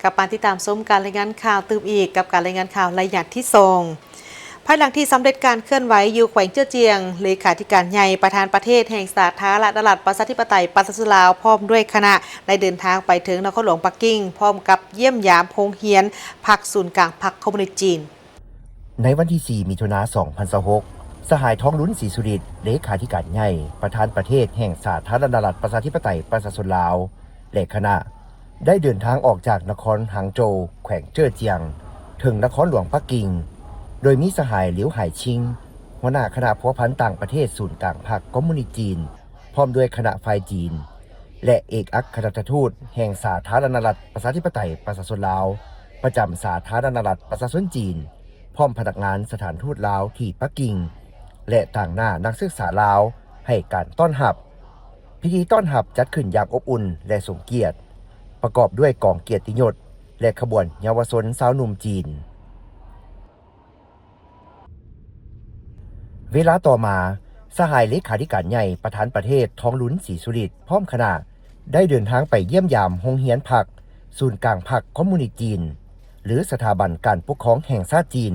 ກັບມາຕິດຕາມຊົມການລາຍງານຂ່າວຕື່ມອີກ ກັບການລາຍງານຂ່າວໄລຍະທີສອງ. ພາຍຫຼັງທີ່ສຳເລັດການເຄື່ອນໄຫວຢູ່ແຂວງເຈີ້ອຈຽງ, ເລຂາທິການໃຫຍ່ປະທານປະເທດແຫ່ງສາທາລະນະລັດ ປະຊາທິປະໄຕ ປະຊາຊົນລາວ ພ້ອມດ້ວຍຄະນະ ໄດ້ເດີນທາງໄປເຖິງນະຄອນຫຼວງປັກກິ່ງ ພ້ອມກັບຢ້ຽມຢາມໂຮງຮຽນພັກສູນກາງພັກຄອມມູນິດຈີນ. ໃນວັນທີສີ່ ມິຖຸນາ ສອງພັນຊາວຫົກ, ສະຫາຍ ທອງລຸນ ສີສຸລິດ ເລຂາທິການໃຫຍ່ ປະທານປະເທດແຫ່ງສາທາລະນະລັດ ປະຊາທິປະໄຕ ປະຊາຊົນລາວ ແລະ ຄະນະ ໄດ້ເດີນທາງອອກຈາກນະຄອນຫາງໂຈວ ແຂວງເຈີ້ອຈຽງ ເຖິງນະຄອນຫຼວງປັກກິ່ງ, ໂດຍມີສະຫາຍ ຫຼຽວ ຫາຍຊິງ ຫົວໜ້າຄະນະພົວພັນຕ່າງປະເທດສູນກາງພັກຄອມມູນິດຈີນ ພ້ອມດ້ວຍຄະນະຝ່າຍຈີນ ແລະ ເອກອັກຄະລັດຖະທູດແຫ່ງສາທາລະນະລັດ ປະຊາທິປະໄຕ ປະຊາຊົນລາວ ປະຈຳສາທາລະນະລັດ ປະຊາຊົນຈີນ ພ້ອມພະນັກງານສະຖານທູດລາວທີ່ປັກກິ່ງ ແລະ ຕາງໜ້ານັກສຶກສາລາວໃຫ້ການຕ້ອນຮັບ. ພິທີຕ້ອນຮັບຈັດຂຶ້ນຢ່າງອົບອຸ່ນ ແລະ ສົມກຽດ, ປະກອບດ້ວຍກອງກຽດຕິຍົດ ແລະ ຂະບວນເຍົາວະຊົນຊາວໜຸ່ມຈີນ. ເວລາຕໍ່ມາ, ສະຫາຍເລຂາທິການໃຫຍ່ປະທານປະເທດ ທອງລຸນ ສີສຸລິດ ພ້ອມຄະນະ ໄດ້ເດີນທາງໄປຢ້ຽມຢາມໂຮງຮຽນພັກສູນກາງພັກຄອມມູນິດຈີນ ຫຼື ສະຖາບັນການປົກຄອງແຫ່ງຊາດຈີນ,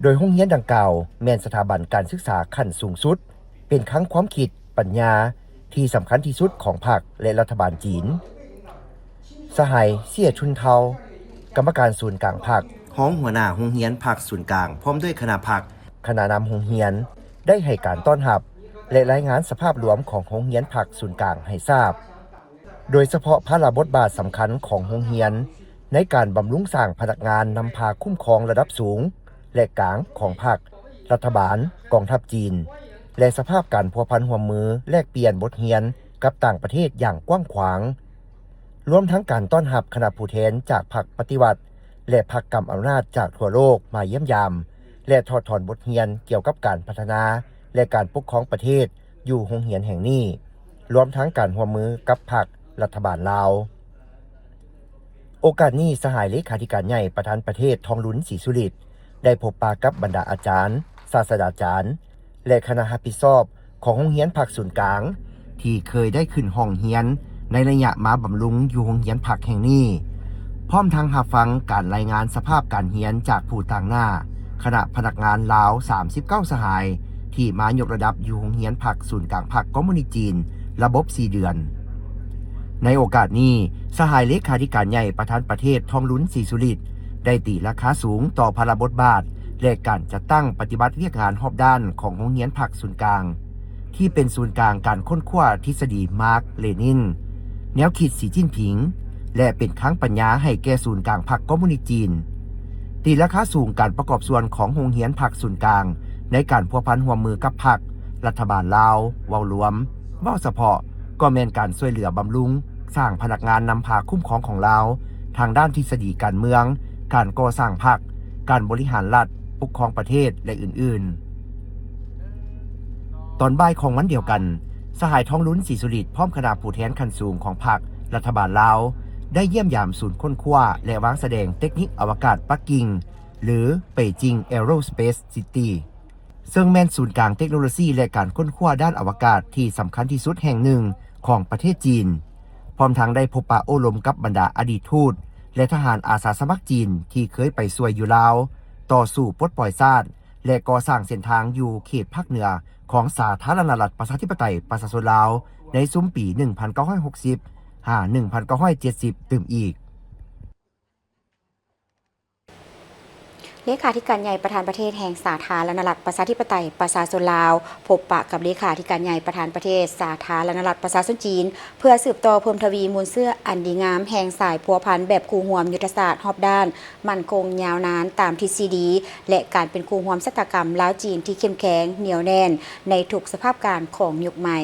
ໂດຍໂຮງຮຽນດັ່ງກ່າວແມ່ນສະຖາບັນການສຶກສາຂັ້ນສູງສຸດ, ເປັນຄັງຄວາມຄິດ, ປັນຍາທີ່ສຳຄັນທີ່ສຸດຂອງພັກ ແລະ ລັດຖະບານຈີນ. ສະຫາຍ ເຊຍ ຊຸນເທົາ ກຳມະການສູນກາງພັກ, ຮອງຫົວໜ້າໂຮງຮຽນພັກສູນກາງ ພ້ອມດ້ວຍຄະນະພັກ, ຄະນະນຳໂຮງຮຽນ ໄດ້ໃຫ້ການຕ້ອນຮັບ ແລະ ລາຍງານສະພາບລວມຂອງໂຮງຮຽນພັກສູນກາງໃຫ້ຊາບ, ໂດຍສະເພາະພາລະບົດບາດສຳຄັນຂອງໂຮງຮຽນ ໃນການບຳລຸງສ້າງພະນັກງານນຳພາຄຸ້ມຄອງລະດັບສູງ ແລະ ກາງຂອງພັກ, ລັດຖະບານ, ກອງທັບຈີນ ແລະ ສະພາບການພົວພັນຮ່ວມມືແລກປ່ຽນບົດຮຽນກັບຕ່າງປະເທດຢ່າງກວ້າງຂວາງ, ລວມທັງການຕ້ອນຮັບຄະນະຜູ້ແທນຈາກພັກປະຕິວັດ ແລະ ພັກກຳອຳນາດຈາກທົ່ວໂລກມາຢ້ຽມຢາມ ແລະ ຖອດຖອນບົດຮຽນກ່ຽວກັບການພັດທະນາ ແລະ ການປົກຄອງປະເທດຢູ່ໂຮງຮຽນແຫ່ງນີ້, ລວມທັງການຮ່ວມມືກັບພັກລັດຖະບານລາວ. ໂອກາດນີ້, ສະຫາຍເລຂາທິການໃຫຍ່ປະທານປະເທດ ທອງລຸນ ສີສຸລິດ ໄດ້ພົບປະກັບບັນດາອາຈານ, ສາດສະດາຈານ ແລະ ຄະນະຮັບຜິດຊອບຂອງໂຮງຮຽນພັກສູນກາງ ທີ່ເຄີຍໄດ້ຂຶ້ນຫ້ອງຮຽນໃນໄລຍະມາບຳລຸງຢູ່ໂຮງຮຽນພັກແຫ່ງນີ້, ພ້ອມທັງຮັບຟັງການລາຍງານສະພາບການຮຽນຈາກຜູ້ຕາງໜ້າຄະນະພະນັກງານລາວ ສາມສິບເກົ້າ ສະຫາຍ ທີ່ມາຍົກລະດັບຢູ່ໂຮງຮຽນພັກສູນກາງພັກຄອມມູນິດຈີນ ລະບົບສີ່ເດືອນ. ໃນໂອກາດນີ້, ສະຫາຍເລຂາທິການໃຫຍ່ປະທານປະເທດ ທອງລຸນ ສີສຸລິດ ໄດ້ຕີລາຄາສູງຕໍ່ພາລະບົດບາດ ແລະ ການຈັດຕັ້ງປະຕິບັດວຽກງານຮອບດ້ານຂອງໂຮງຮຽນພັກສູນກາງ ທີ່ເປັນສູນກາງການຄົ້ນຄວ້າທິດສະດີມາກ ເລນິນ, ແນວຄິດສີຈິ້ນຜິງ ແລະ ເປັນຄັງປັນຍາໃຫ້ແກ່ສູນກາງພັກຄອມມູນິດຈີນ. ຕີລາຄາສູງການປະກອບສ່ວນຂອງໂຮງຮຽນພັກສູນກາງໃນການພົວພັນຮ່ວມມືກັບພັກ, ລັດຖະບານລາວ ເວົ້າລວມ, ເວົ້າສະເພາະ ກໍແມ່ນການຊ່ວຍເຫຼືອບຳລຸງສ້າງພະນັກງານນຳພາຄຸ້ມຄອງຂອງລາວ ທາງດ້ານທິດສະດີການເມືອງ, ການກໍ່ສ້າງພັກ, ການບໍລິຫານລັດ, ປົກຄອງປະເທດ ແລະ ອື່ນໆ. ຕອນບ່າຍຂອງວັນດຽວກັນ, ສະຫາຍ ທອງລຸນ ສີສຸລິດ ພ້ອມຄະນະຜູ້ແທນຂັ້ນສູງຂອງພັກ, ລັດຖະບານລາວ ໄດ້ຢ້ຽມຢາມສູນຄົ້ນຄວ້າ ແລະ ວາງສະແດງເຕັກນິກອະວະກາດປັກກິ່ງ ຫຼື Beijing Aerospace City ເຊິ່ງແມ່ນສູນກາງເຕັກໂນໂລຊີ ແລະ ການຄົ້ນຄວ້າດ້ານອະວະກາດທີ່ສຳຄັນທີ່ສຸດແຫ່ງໜຶ່ງຂອງປະເທດຈີນ, ພ້ອມທັງໄດ້ພົບປະໂອ້ລົມກັບບັນດາອະດີດທູດ ແລະ ທະຫານອາສາສະໝັກຈີນທີ່ເຄີຍໄປຊ່ວຍຢູ່ລາວ ຕໍ່ສູ້ປົດປ່ອຍຊາດ ແລະ ກໍ່ສ້າງເສັ້ນທາງຢູ່ເຂດພາກເໜືອຂອງສາທາລະນະລັດປະຊາທິປະໄຕປະຊາຊົນລາວ ໃນຊຸມປີໜຶ່ງພັນເກົ້າຮ້ອຍຫົກສິບ ຫາ ໜຶ່ງພັນເກົ້າຮ້ອຍເຈັດສິບ ຕື່ມອີກ. ເລຂາທິການໃຫຍ່ປະທານປະເທດແຫ່ງສາທາລະນະລັດປະຊາທິປະໄຕປະຊາຊົນລາວ ພົບປະກັບເລຂາທິການໃຫຍ່ປະທານປະເທດສາທາລະນະລັດປະຊາຊົນຈີນ ເພື່ອສືບຕໍ່ເພີ່ມທະວີມູນເຊື້ອອັນດີງາມແຫ່ງສາຍພົວພັນແບບຄູ່ຮ່ວມຍຸດທະສາດຮອບດ້ານ ໝັ້ນຄົງຍາວນານຕາມທິດຊີດີ ແລະ ການເປັນຄູ່ຮ່ວມຊະຕາກຳລາວຈີນທີ່ເຂັ້ມແຂງ, ໜຽວແໜ້ນໃນທຸກສະພາບການຂອງຍຸກໃໝ່.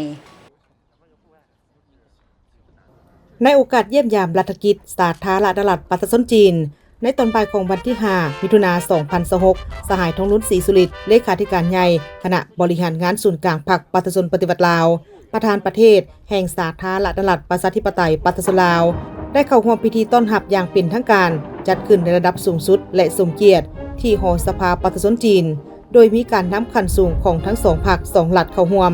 ໃນໂອກາດຢ້ຽມຢາມລັດຖະກິດສາທາລະນະລັດປະຊາຊົນຈີນ, ໃນຕອນບ່າຍຂອງວັນທີຫ້າ ມິຖຸນາ ສອງພັນຊາວຫົກ, ສະຫາຍ ທອງລຸນ ສີສຸລິດ ເລຂາທິການໃຫຍ່ຄະນະບໍລິຫານງານສູນກາງພັກປະຊາຊົນປະຕິວັດລາວ, ປະທານປະເທດແຫ່ງສາທາລະນະລັດປະຊາທິປະໄຕປະຊາຊົນລາວ ໄດ້ເຂົ້າຮ່ວມພິທີຕ້ອນຮັບຢ່າງເປັນທາງການ ຈັດຂຶ້ນໃນລະດັບສູງສຸດ ແລະ ສົມກຽດ ທີ່ຫໍສະພາປະຊາຊົນຈີນ, ໂດຍມີການນຳຂັ້ນສູງຂອງທັງສອງພັກສອງລັດເຂົ້າຮ່ວມ.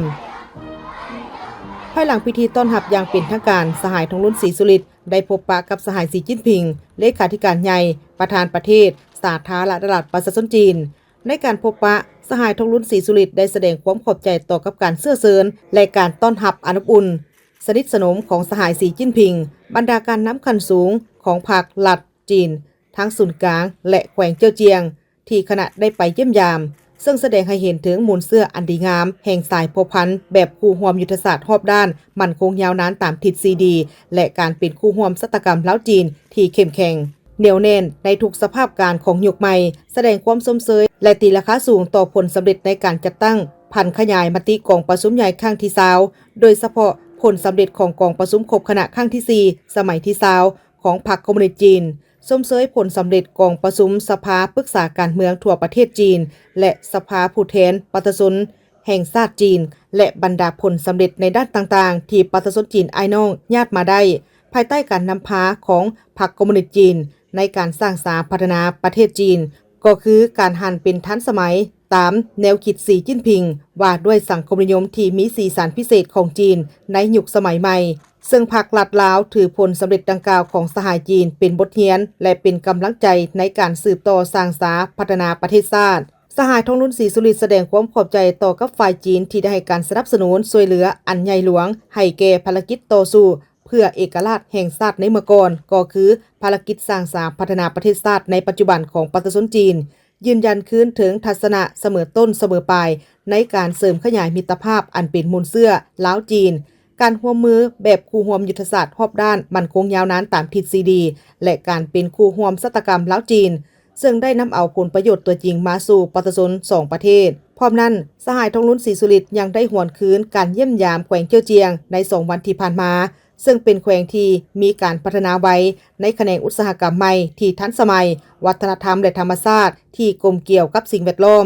ພາຍຫຼັງພິທີຕ້ອນຮັບຢ່າງເປັນທາງການ, ສະຫາຍ ທອງລຸນ ສີສຸລິດ ໄດ້ພົບປະກັບສະຫາຍ ສີ ຈິ້ນຜິງ ເລຂາທິການໃຫຍ່ ປະທານປະເທດສາທາລະນະລັດປະຊາຊົນຈີນ. ໃນການພົບປະ, ສະຫາຍ ທອງລຸນ ສີສຸລິດ ໄດ້ສະແດງຄວາມຂອບໃຈຕໍ່ກັບການເຊື້ອເຊີນ ແລະ ການຕ້ອນຮັບອັນອົບອຸ່ນ, ສະໜິດສະໜົມຂອງສະຫາຍ ສີ ຈິ້ນຜິງ, ບັນດາການນຳຂັ້ນສູງຂອງພັກ, ລັດ, ຈີນ ທັງສູນກາງ ແລະ ແຂວງເຈີ້ຽຈຽງ ທີ່ຄະນະໄດ້ໄປຢ້ຽມຢາມ, ເຊິ່ງສະແດງໃຫ້ເຫັນເຖິງມູນເຊື້ອອັນດີງາມແຫ່ງສາຍພົວພັນແບບຄູ່ຮ່ວມຍຸດທະສາດຮອບດ້ານ ໝັ້ນຄົງຍາວນານຕາມທິດສີ່ດີ ແລະ ການເປັນຄູ່ຮ່ວມຊະຕາກຳລາວຈີນທີ່ເຂັ້ມແຂງ, ໜຽວແໜ້ນໃນທຸກສະພາບການຂອງຍຸກໃໝ່, ສະແດງຄວາມຊົມເຊີຍ ແລະ ຕີລາຄາສູງຕໍ່ຜົນສຳເລັດໃນການຈັດຕັ້ງຜັນຂະຫຍາຍມະຕິກອງປະຊຸມໃຫຍ່ຄັ້ງທີຊາວ, ໂດຍສະເພາະຜົນສຳເລັດຂອງກອງປະຊຸມຄົບຄະນະຄັ້ງທີສີ່ ສະໄໝທີຊາວ ຂອງພັກຄອມມູນິດຈີນ, ຊົມເຊີຍຜົນສຳເລັດກອງປະຊຸມສະພາປຶກສາການເມືອງທົ່ວປະເທດຈີນ ແລະ ສະພາຜູ້ແທນປະຊາຊົນແຫ່ງຊາດຈີນ ແລະ ບັນດາຜົນສຳເລັດໃນດ້ານຕ່າງໆ ທີ່ປະຊາຊົນຈີນອ້າຍນ້ອງຍາດມາໄດ້ ພາຍໃຕ້ການນຳພາຂອງພັກຄອມມູນິດຈີນ ໃນການສ້າງສາພັດທະນາປະເທດຈີນ ກໍຄືການຫັນເປັນທັນສະໄໝຕາມແນວຄິດສີ ຈິ້ນຜິງ ວ່າດ້ວຍສັງຄົມນິຍົມທີ່ມີສີສັນພິເສດຂອງຈີນໃນຍຸກສະໄໝໃໝ່. ເຊິ່ງພັກລັດລາວຖືຜົນສຳເລັດດັ່ງກ່າວຂອງສະຫາຍຈີນເປັນບົດຮຽນ ແລະ ເປັນກຳລັງໃຈໃນການສືບຕໍ່ສ້າງສາພັດທະນາປະເທດຊາດ. ສະຫາຍ ທອງລຸນ ສີສຸລິດ ສະແດງຄວາມຂອບໃຈຕໍ່ກັບຝ່າຍຈີນທີ່ໄດ້ໃຫ້ການສະໜັບສະໜູນຊ່ວຍເຫຼືອອັນໃຫຍ່ຫຼວງໃຫ້ແກ່ພາລະກິດຕໍ່ສູ້ເພື່ອເອກະລາດແຫ່ງຊາດໃນເມື່ອກ່ອນ, ກໍຄືພາລະກິດສ້າງສາພັດທະນາປະເທດຊາດໃນປັດຈຸບັນຂອງປະຊາຊົນຈີນ, ຢືນຢັນຄືນເຖິງທັດສະນະສະເໝີຕົ້ນສະເໝີປາຍໃນການເສີມຂະຫຍາຍມິດຕະພາບອັນເປັນມູນເຊື້ອລາວ-ຈີນ, ການຮ່ວມມືແບບຄູ່ຮ່ວມຍຸດທະສາດຮອບດ້ານໝັ້ນຄົງຍາວນານຕາມທິດສີ່ດີ ແລະ ການເປັນຄູ່ຮ່ວມຊະຕາກຳລາວ-ຈີນ, ເຊິ່ງໄດ້ນຳເອົາຜົນປະໂຫຍດຕົວຈິງມາສູ່ປະຊາຊົນສອງປະເທດ. ພ້ອມນັ້ນ, ສະຫາຍ ທອງລຸນ ສີສຸລິດ ຍັງໄດ້ຫວນຄືນການຢ້ຽມຢາມແຂວງເຈີ້ຽຈຽງໃນສອງວັນທີ່ຜ່ານມາ, ເຊິ່ງເປັນແຂວງທີ່ມີການພັດທະນາໄວໃນຂະແໜງອຸດສາຫະກຳໃໝ່ທີ່ທັນສະໄໝ, ວັດທະນະທຳ ແລະ ທຳມະຊາດທີ່ກົມກຽວກັບສິ່ງແວດລ້ອມ,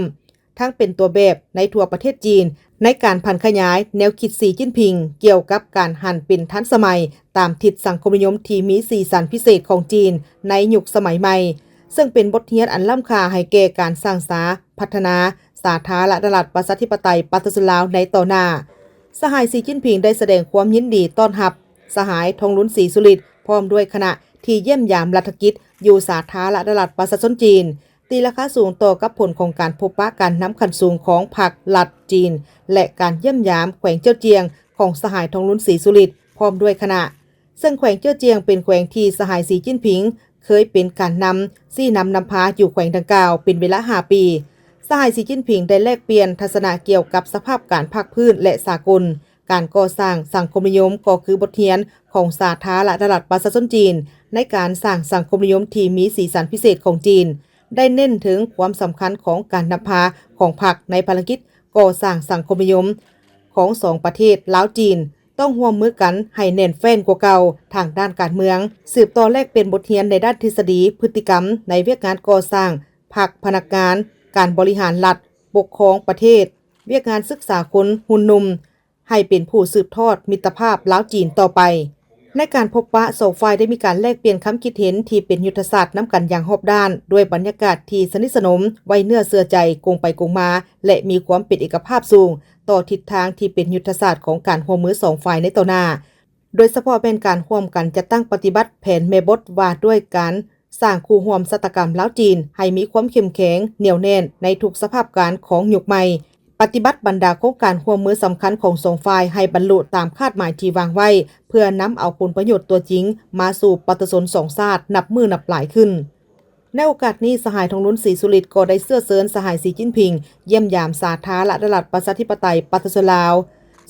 ທັງເປັນຕົວແບບໃນທົ່ວປະເທດຈີນໃນການຜັນຂະຫຍາຍແນວຄິດສີ ຈິ້ນຜິງ ກ່ຽວກັບການຫັນເປັນທັນສະໄໝຕາມທິດສັງຄົມນິຍົມທີ່ມີສີສັນພິເສດຂອງຈີນໃນຍຸກສະໄໝໃໝ່, ເຊິ່ງເປັນບົດຮຽນອັນລ້ຳຄ່າໃຫ້ແກ່ການສ້າງສາພັດທະນາສາທາລະນະລັດປະຊາທິປະໄຕປະຊາຊົນລາວໃນຕໍ່ໜ້າ. ສະຫາຍ ສີ ຈິ້ນຜິງ ໄດ້ສະແດງຄວາມຍິນດີຕ້ອນຮັບສະຫາຍ ທອງລຸນ ສີສຸລິດ ພ້ອມດ້ວຍຄະນະທີ່ຢ້ຽມຢາມລັດຖະກິດຢູ່ສາທາລະນະລັດປະຊາຊົນຈີນ, ຕີລາຄາສູງຕໍ່ກັບຜົນຂອງການພົບປະການນຳຂັ້ນສູງຂອງພັກລັດຈີນ ແລະ ການຢ້ຽມຢາມແຂວງເຈີ້ຽຈຽງຂອງສະຫາຍ ທອງລຸນ ສີສຸລິດ ພ້ອມດ້ວຍຄະນະ. ເຊິ່ງແຂວງເຈີ້ຽຈຽງເປັນແຂວງທີ່ສະຫາຍ ສີ ຈິ້ນຜິງ ເຄີຍເປັນການນຳຊີ້ນຳນຳພາຢູ່ແຂວງດັ່ງກ່າວເປັນເວລາຫ້າປີ. ສະຫາຍ ສີ ຈິ້ນຜິງ ໄດ້ແລກປ່ຽນທັດສະນະກ່ຽວກັບສະພາບການພາກພື້ນ ແລະ ສາກົນ, ການກໍ່ສ້າງສັງຄົມນິຍົມກໍຄືບົດຮຽນຂອງສາທາລະນະລັດປະຊາຊົນຈີນໃນການສ້າງສັງຄົມນິຍົມທີ່ມີສີສັນພິເສດຂອງຈີນ, ໄດ້ເນັ້ນເຖິງຄວາມສຳຄັນຂອງການນຳພາຂອງພັກໃນພາລະກິດກໍ່ສ້າງສັງຄົມນິຍົມຂອງສອງປະເທດລາວ-ຈີນ, ຕ້ອງຮ່ວມມືກັນໃຫ້ແໜ້ນແຟ້ນກວ່າເກົ່າທາງດ້ານການເມືອງ, ສືບຕໍ່ແລກປ່ຽນບົດຮຽນໃນດ້ານທິດສະດີ, ພຶດຕິກຳໃນວຽກງານກໍ່ສ້າງພັກ, ພະນັກງານ, ການບໍລິຫານລັດ, ປົກຄອງປະເທດ, ວຽກງານສຶກສາຄົນຮຸ່ນໜຸ່ມ ໃຫ້ເປັນຜູ້ສືບທອດມິດຕະພາບລາວ-ຈີນຕໍ່ໄປ. ໃນການພົບປະ, ສອງຝ່າຍໄດ້ມີການແລກປ່ຽນຄຳຄິດເຫັນທີ່ເປັນຍຸດທະສາດນຳກັນຢ່າງຮອບດ້ານ, ດ້ວຍບັນຍາກາດທີ່ສະໜິດສະໜົມ, ໄວ້ເນື້ອເຊື່ອໃຈ, ກົງໄປກົງມາ ແລະ ມີຄວາມເປັນເອກະພາບສູງຕໍ່ທິດທາງທີ່ເປັນຍຸດທະສາດຂອງການຮ່ວມມືສອງຝ່າຍໃນຕໍ່ໜ້າ, ໂດຍສະເພາະແມ່ນການຮ່ວມກັນຈັດຕັ້ງປະຕິບັດແຜນແມ່ບົດວ່າດ້ວຍການ ສ້າງຄູ່ຮ່ວມຊະຕາກຳລາວ-ຈີນໃຫ້ມີຄວາມເຂັ້ມແຂງ, ໜຽວແໜ້ນໃນທຸກສະພາບການຂອງຍຸກໃໝ່, ປະຕິບັດບັນດາໂຄງການຮ່ວມມືສຳຄັນຂອງສອງຝ່າຍໃຫ້ບັນລຸຕາມຄາດໝາຍທີ່ວາງໄວ້, ເພື່ອນຳເອົາຜົນປະໂຫຍດຕົວຈິງມາສູ່ປະຊາຊົນສອງຊາດນັບມື້ນັບຫຼາຍຂຶ້ນ. ໃນໂອກາດນີ້, ສະຫາຍ ທອງລຸນ ສີສຸລິດ ກໍໄດ້ເຊື້ອເຊີນສະຫາຍ ສີຈິ້ນຜິງ ຢ້ຽມຢາມສາທາລະນະລັດ ປະຊາທິປະໄຕ ປະຊາຊົນລາວ.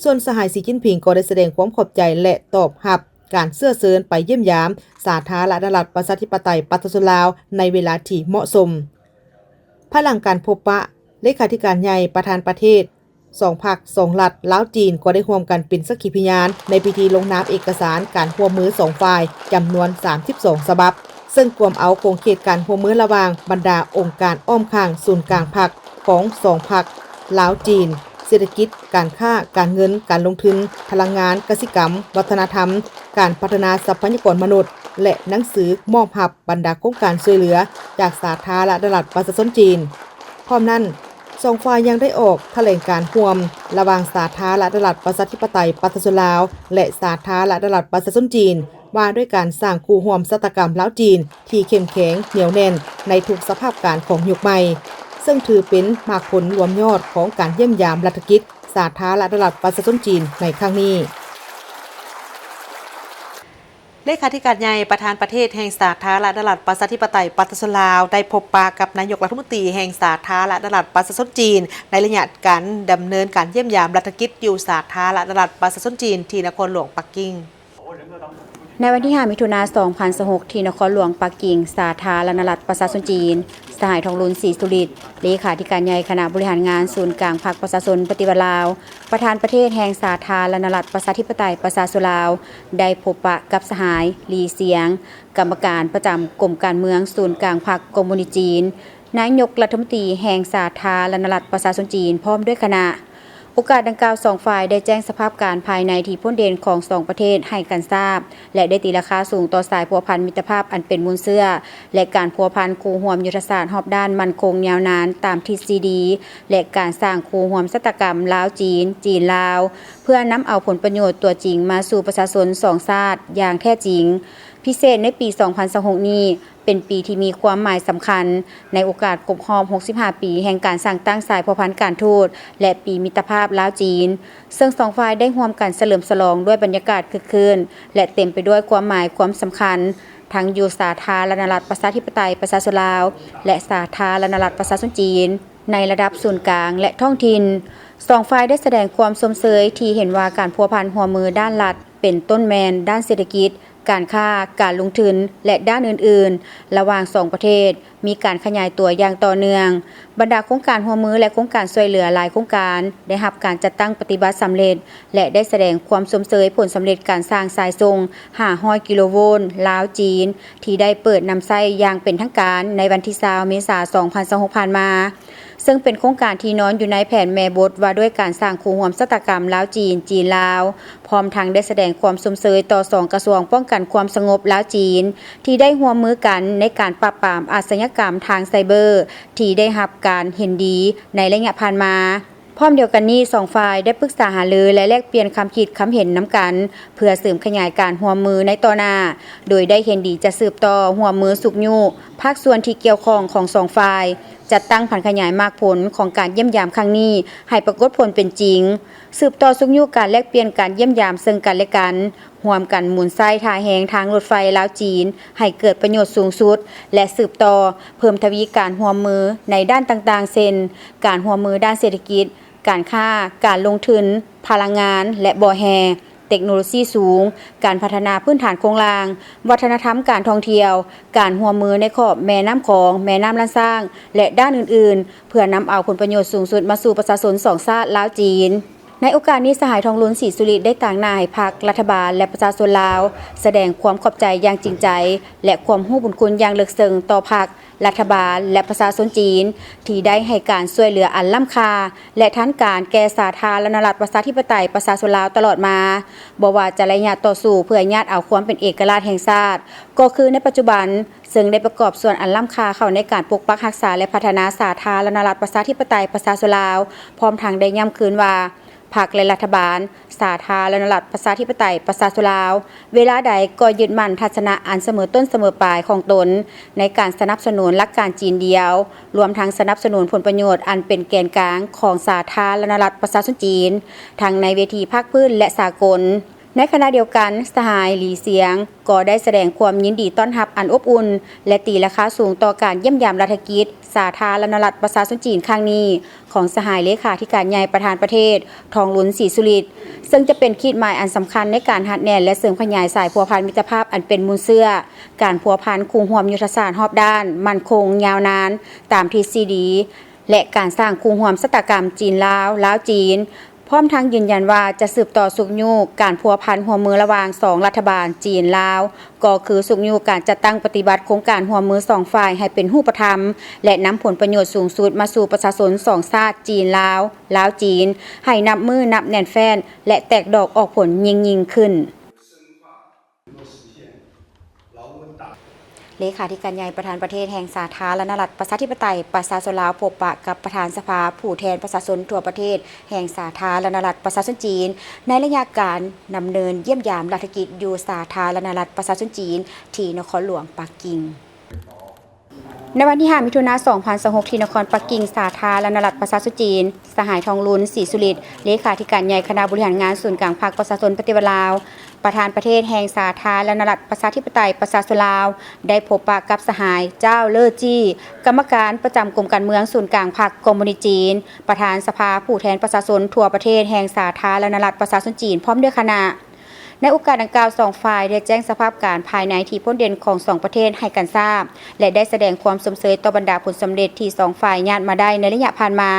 ສ່ວນສະຫາຍ ສີຈິ້ນຜິງ ກໍໄດ້ສະແດງຄວາມຂອບໃຈ ແລະ ຕອບຮັບ ການເຊື້ອເຊີນໄປຢ້ຽມຢາມສາທາລະນະລັດ ປະຊາທິປະໄຕ ປະຊາຊົນລາວ ໃນເວລາທີ່ເໝາະສົມ. ພາຍຫຼັງການພົບປະ, ເລຂາທິການໃຫຍ່, ປະທານປະເທດ ສອງພັກສອງລັດ ລາວ-ຈີນ ກໍໄດ້ຮ່ວມກັນເປັນສັກຂີພະຍານໃນພິທີລົງນາມເອກະສານການຮ່ວມມືສອງຝ່າຍ ຈຳນວນສາມສິບສອງສະບັບ, ເຊິ່ງກວມເອົາຂົງເຂດການຮ່ວມມືລະຫວ່າງບັນດາອົງການອ້ອມຂ້າງສູນກາງພັກຂອງສອງພັກ ລາວ-ຈີນ, ເສດຖະກິດ, ການຄ້າ, ການເງິນ, ການລົງທຶນ, ພະລັງງານ, ກະສິກຳ, ວັດທະນະທຳ, ການພັດທະນາຊັບພະຍາກອນມະນຸດ ແລະ ໜັງສືມອບຮັບບັນດາໂຄງການຊ່ວຍເຫຼືອຈາກສາທາລະນະລັດປະຊາຊົນຈີນ. ພ້ອມນັ້ນ, ສອງຝ່າຍຍັງໄດ້ອອກຖະແຫຼງການຮ່ວມລະຫວ່າງສາທາລະນະລັດປະຊາທິປະໄຕປະຊາຊົນລາວ ແລະ ສາທາລະນະລັດປະຊາຊົນຈີນ ວ່າດ້ວຍການສ້າງຄູ່ຮ່ວມຊະຕາກຳລາວ-ຈີນທີ່ເຂັ້ມແຂງ, ໜຽວແໜ້ນໃນທຸກສະພາບການຂອງຍຸກໃໝ່, ເຊິ່ງຖືເປັນໝາກຜົນລວມຍອດຂອງການຢ້ຽມຢາມລັດຖະກິດສາທາລະນະລັດປະຊາຊົນຈີນໃນຄັ້ງນີ້. ເລຂາທິການໃຫຍ່ ປະທານປະເທດແຫ່ງສາທາລະນະລັດປະຊາທິປະໄຕປະຊາຊົນລາວ ໄດ້ພົບປະກັບນາຍົກລັດຖະມົນຕີແຫ່ງສາທາລະນະລັດປະຊາຊົນຈີນ ໃນໄລຍະການດຳເນີນການຢ້ຽມຢາມລັດຖະກິດຢູ່ສາທາລະນະລັດປະຊາຊົນຈີນ ທີ່ນະຄອນຫຼວງປັກກິ່ງ. ໃນວັນທີຫ້າ ມິຖຸນາ ສອງພັນຊາວຫົກ ທີ່ນະຄອນຫຼວງປັກກິ່ງ ສາທາລະນະລັດປະຊາຊົນຈີນ, ສະຫາຍ ທອງລຸນ ສີສຸລິດ ເລຂາທິການໃຫຍ່ຄະນະບໍລິຫານງານສູນກາງພັກປະຊາຊົນປະຕິວັດລາວ, ປະທານປະເທດແຫ່ງສາທາລະນະລັດປະຊາທິປະໄຕປະຊາຊົນລາວ ໄດ້ພົບປະກັບສະຫາຍ ລີ ຊຽງ ກຳມະການປະຈຳກົມການເມືອງສູນກາງພັກຄອມມູນິດຈີນ, ນາຍົກລັດຖະມົນຕີແຫ່ງສາທາລະນະລັດປະຊາຊົນຈີນ ພ້ອມດ້ວຍຄະນະ. ໂອກາດດັ່ງກ່າວ, ສອງຝ່າຍໄດ້ແຈ້ງສະພາບການພາຍໃນທີ່ພົ້ນເດັ່ນຂອງສອງປະເທດໃຫ້ກັນຊາບ ແລະ ໄດ້ຕີລາຄາສູງຕໍ່ສາຍພົວພັນມິດຕະພາບອັນເປັນມູນເຊື້ອ ແລະ ການພົວພັນຄູ່ຮ່ວມຍຸດທະສາດຮອບດ້ານໝັ້ນຄົງຍາວນານຕາມທິດຊີດີ ແລະ ການສ້າງຄູ່ຮ່ວມຊະຕາກຳລາວ-ຈີນ, ຈີນ-ລາວ ເພື່ອນຳເອົາຜົນປະໂຫຍດຕົວຈິງມາສູ່ປະຊາຊົນສອງຊາດຢ່າງແທ້ຈິງ. ພິເສດໃນປີສອງພັນຊາວຫົກນີ້ ເປັນປີທີ່ມີຄວາມໝາຍສຳຄັນ ໃນໂອກາດຄົບຮອບຫົກສິບຫ້າປີແຫ່ງການສ້າງຕັ້ງສາຍພົວພັນການທູດ ແລະ ປີມິດຕະພາບລາວ-ຈີນ, ເຊິ່ງສອງຝ່າຍໄດ້ຮ່ວມກັນສະເຫຼີມສະຫຼອງດ້ວຍບັນຍາກາດຄຶກຄື້ນ ແລະ ເຕັມໄປດ້ວຍຄວາມໝາຍຄວາມສຳຄັນ, ທັງຢູ່ສາທາລະນະລັດປະຊາທິປະໄຕປະຊາຊົນລາວ ແລະ ສາທາລະນະລັດປະຊາຊົນຈີນ ໃນລະດັບສູນກາງ ແລະ ທ້ອງຖິ່ນ. ສອງຝ່າຍໄດ້ສະແດງຄວາມຊົມເຊີຍທີ່ເຫັນວ່າການພົວພັນຮ່ວມມືດ້ານລັດ ເປັນຕົ້ນແມ່ນດ້ານເສດຖະກິດ, ການຄ້າ, ການລົງທຶນ ແລະ ດ້ານອື່ນໆ ລະຫວ່າງສອງປະເທດ ມີການຂະຫຍາຍຕົວຢ່າງຕໍ່ເນື່ອງ. ບັນດາໂຄງການຮ່ວມມື ແລະ ໂຄງການຊ່ວຍເຫຼືອຫຼາຍໂຄງການ ໄດ້ຮັບການຈັດຕັ້ງປະຕິບັດສຳເລັດ ແລະ ໄດ້ສະແດງຄວາມຊົມເຊີຍຜົນສຳເລັດການສ້າງສາຍສົ່ງຫ້າຮ້ອຍກິໂລໂວນ ລາວ-ຈີນ ທີ່ໄດ້ເປີດນຳໃຊ້ຢ່າງເປັນທາງການໃນວັນທີຊາວ ເມສາ ສອງພັນຊາວຫົກ ຜ່ານມາ. ເຊິ່ງເປັນໂຄງການທີ່ນອນຢູ່ໃນແຜນແມ່ບົດວ່າດ້ວຍການສ້າງຄູ່ຮ່ວມຊະຕາກຳລາວ-ຈີນ, ຈີນ-ລາວ, ພ້ອມທັງໄດ້ສະແດງຄວາມຊົມເຊີຍຕໍ່ສອງກະຊວງປ້ອງກັນຄວາມສະຫງົບລາວ-ຈີນ ທີ່ໄດ້ຮ່ວມມືກັນໃນການປາບປາມອາຊະຍາກຳທາງໄຊເບີ ທີ່ໄດ້ຮັບການເຫັນດີໃນໄລຍະຜ່ານມາ. ພ້ອມດຽວກັນນີ້, ສອງຝ່າຍໄດ້ປຶກສາຫາລື ແລະ ແລກປ່ຽນຄຳຄິດຄຳເຫັນນຳກັນ ເພື່ອເສີມຂະຫຍາຍການຮ່ວມມືໃນຕໍ່ໜ້າ, ໂດຍໄດ້ເຫັນດີຈະສືບຕໍ່ຮ່ວມມືຊຸກຍູ້ພາກສ່ວນທີ່ກ່ຽວຂ້ອງຂອງສອງຝ່າຍ, ຈັດຕັ້ງຜັນຂະຫຍາຍໝາກຜົນຂອງການຢ້ຽມຢາມຄັ້ງນີ້ໃຫ້ປາກົດຜົນເປັນຈິງ, ສືບຕໍ່ຊຸກຍູ້ການແລກປ່ຽນການຢ້ຽມຢາມເຊິ່ງກັນ ແລະ ກັນ, ຮ່ວມກັນໝູນໃຊ້ທ່າແຮງທາງລົດໄຟລາວ-ຈີນໃຫ້ເກີດປະໂຫຍດສູງສຸດ ແລະ ສືບຕໍ່ເພີ່ມທະວີການຮ່ວມມືໃນດ້ານຕ່າງໆ ເຊັ່ນ ການຮ່ວມມືດ້ານເສດຖະກິດ, ການຄ້າ, ການລົງທຶນ, ພະລັງງານ ແລະ ບໍ່ແຮ່, ເຕັກໂນໂລຊີສູງ, ການພັດທະນາພື້ນຖານໂຄງລ່າງ, ວັດທະນະທຳການທ່ອງທ່ຽວ, ການຮ່ວມມືໃນຂອບແມ່ນ້ຳຂອງ, ແມ່ນ້ຳລ້ານຊ້າງ ແລະ ດ້ານອື່ນໆ ເພື່ອນຳເອົາຜົນປະໂຫຍດສູງສຸດມາສູ່ປະຊາຊົນສອງຊາດລາວ-ຈີນ. ໃນໂອກາດນີ້ ສະຫາຍ ທອງລຸນ ສີສຸລິດ ໄດ້ຕາງໜ້າໃຫ້ພັກ, ລັດຖະບານ ແລະ ປະຊາຊົນລາວ ສະແດງຄວາມຂອບໃຈຢ່າງຈິງໃຈ ແລະ ຄວາມຮູ້ບຸນຄຸນຢ່າງເລິກເຊິ່ງຕໍ່ພັກ, ລັດຖະບານ ແລະ ປະຊາຊົນຈີນ ທີ່ໄດ້ໃຫ້ການຊ່ວຍເຫຼືອອັນລ້ຳຄ່າ ແລະ ທັນການແກ່ສາທາລະນະລັດ ປະຊາທິປະໄຕ ປະຊາຊົນລາວຕະຫຼອດມາ, ບໍ່ວ່າຈະໄລຍະຕໍ່ສູ້ເພື່ອຍາດເອົາຄວາມເປັນເອກະລາດແຫ່ງຊາດ, ກໍຄືໃນປັດຈຸບັນ ເຊິ່ງໄດ້ປະກອບສ່ວນອັນລ້ຳຄ່າເຂົ້າໃນການປົກປັກຮັກສາ ແລະ ພັດທະນາສາທາລະນະລັດ ປະຊາທິປະໄຕ ປະຊາຊົນລາວ, ພ້ອມທັງໄດ້ຢ້ຳຄືນວ່າ ພັກ ແລະ ລັດຖະບານ ສາທາລະນະລັດ ປະຊາທິປະໄຕ ປະຊາຊົນລາວ ເວລາໃດກໍຍຶດໝັ້ນທັດສະນະອັນສະເໝີຕົ້ນສະເໝີປາຍຂອງຕົນ ໃນການສະໜັບສະໜູນຫຼັກການຈີນດຽວ, ລວມທັງສະໜັບສະໜູນຜົນປະໂຫຍດອັນເປັນແກນກາງຂອງສາທາລະນະລັດ ປະຊາຊົນຈີນ ທັງໃນເວທີພາກພື້ນ ແລະ ສາກົນ. ໃນຂະນະດຽວກັນ, ສະຫາຍ ຫຼີ ຊຽງ ກໍໄດ້ສະແດງຄວາມຍິນດີຕ້ອນຮັບອັນອົບອຸ່ນ ແລະ ຕີລາຄາສູງຕໍ່ການຢ້ຽມຢາມລັດຖະກິດ ສາທາລະນະລັດ ປະຊາຊົນຈີນ ຄັ້ງນີ້ ຂອງສະຫາຍເລຂາທິການໃຫຍ່ປະທານປະເທດ ທອງລຸນ ສີສຸລິດ, ເຊິ່ງຈະເປັນຂີດໝາຍອັນສຳຄັນໃນການຮັດແໜ້ນ ແລະ ເສີມຂະຫຍາຍສາຍພົວພັນມິດຕະພາບອັນເປັນມູນເຊື້ອ, ການພົວພັນຄູ່ຮ່ວມຍຸດທະສາດຮອບດ້ານ, ໝັ້ນຄົງ, ຍາວນານ, ຕາມທິດຊີດີ ແລະ ການສ້າງຄູ່ຮ່ວມຊະຕາກຳຈີນ-ລາວ, ລາວ-ຈີນ, ພ້ອມທັງຢືນຢັນວ່າຈະສືບຕໍ່ຊຸກຍູ້ການພົວພັນຮ່ວມມືລະຫວ່າງສອງລັດຖະບານຈີນ-ລາວ, ກໍຄືຊຸກຍູ້ການຈັດຕັ້ງປະຕິບັດໂຄງການຮ່ວມມືສອງຝ່າຍໃຫ້ເປັນຮູບປະທຳ ແລະ ນຳຜົນປະໂຫຍດສູງສຸດມາສູ່ປະຊາຊົນສອງຊາດ ຈີນ-ລາວ, ລາວ-ຈີນ ໃຫ້ນັບມື້ນັບແໜ້ນແຟ້ນ ແລະ ແຕກດອກອອກຜົນຍິ່ງໆຂຶ້ນ. ເລຂາທິການໃຫຍ່ປະທານປະເທດແຫ່ງສາທາລະນະລັດ ປະຊາທິປະໄຕ ປະຊາຊົນລາວ ພົບປະກັບປະທານສະພາຜູ້ແທນປະຊາຊົນທົ່ວປະເທດແຫ່ງສາທາລະນະລັດ ປະຊາຊົນຈີນ ໃນໄລຍະການດຳເນີນຢ້ຽມຢາມລັດຖະກິດຢູ່ສາທາລະນະລັດ ປະຊາຊົນຈີນ ທີ່ນະຄອນຫຼວງປັກກິ່ງ. ໃນວັນທີຫ້າ ມິຖຸນາ ສອງພັນຊາວຫົກ ທີ່ນະຄອນປັກກິ່ງ ສາທາລະນະລັດ ປະຊາຊົນຈີນ, ສະຫາຍ ທອງລຸນ ສີສຸລິດ ເລຂາທິການໃຫຍ່ຄະນະບໍລິຫານງານສູນກາງພັກປະຊາຊົນປະຕິວັດລາວ, ປະທານປະເທດແຫ່ງສາທາລະນະລັດ ປະຊາທິປະໄຕ ປະຊາຊົນລາວ ໄດ້ພົບປະກັບສະຫາຍ ຈ້າວ ເລີຈີ້ ກຳມະການປະຈຳກົມການເມືອງສູນກາງພັກຄອມມູນິດຈີນ, ປະທານສະພາຜູ້ແທນປະຊາຊົນທົ່ວປະເທດແຫ່ງສາທາລະນະລັດ ປະຊາຊົນຈີນ ພ້ອມດ້ວຍຄະນະ. ໃນໂອກາດດັ່ງກ່າວ, ສອງຝ່າຍໄດ້ແຈ້ງສະພາບການພາຍໃນທີ່ໂດດເດັ່ນຂອງສອງປະເທດໃຫ້ກັນຊາບ ແລະ ໄດ້ສະແດງຄວາມຊົມເຊີຍຕໍ່ບັນດາຜົນສຳເລັດທີ່ສອງຝ່າຍຍາດມາໄດ້ໃນໄລຍະຜ່ານມາ,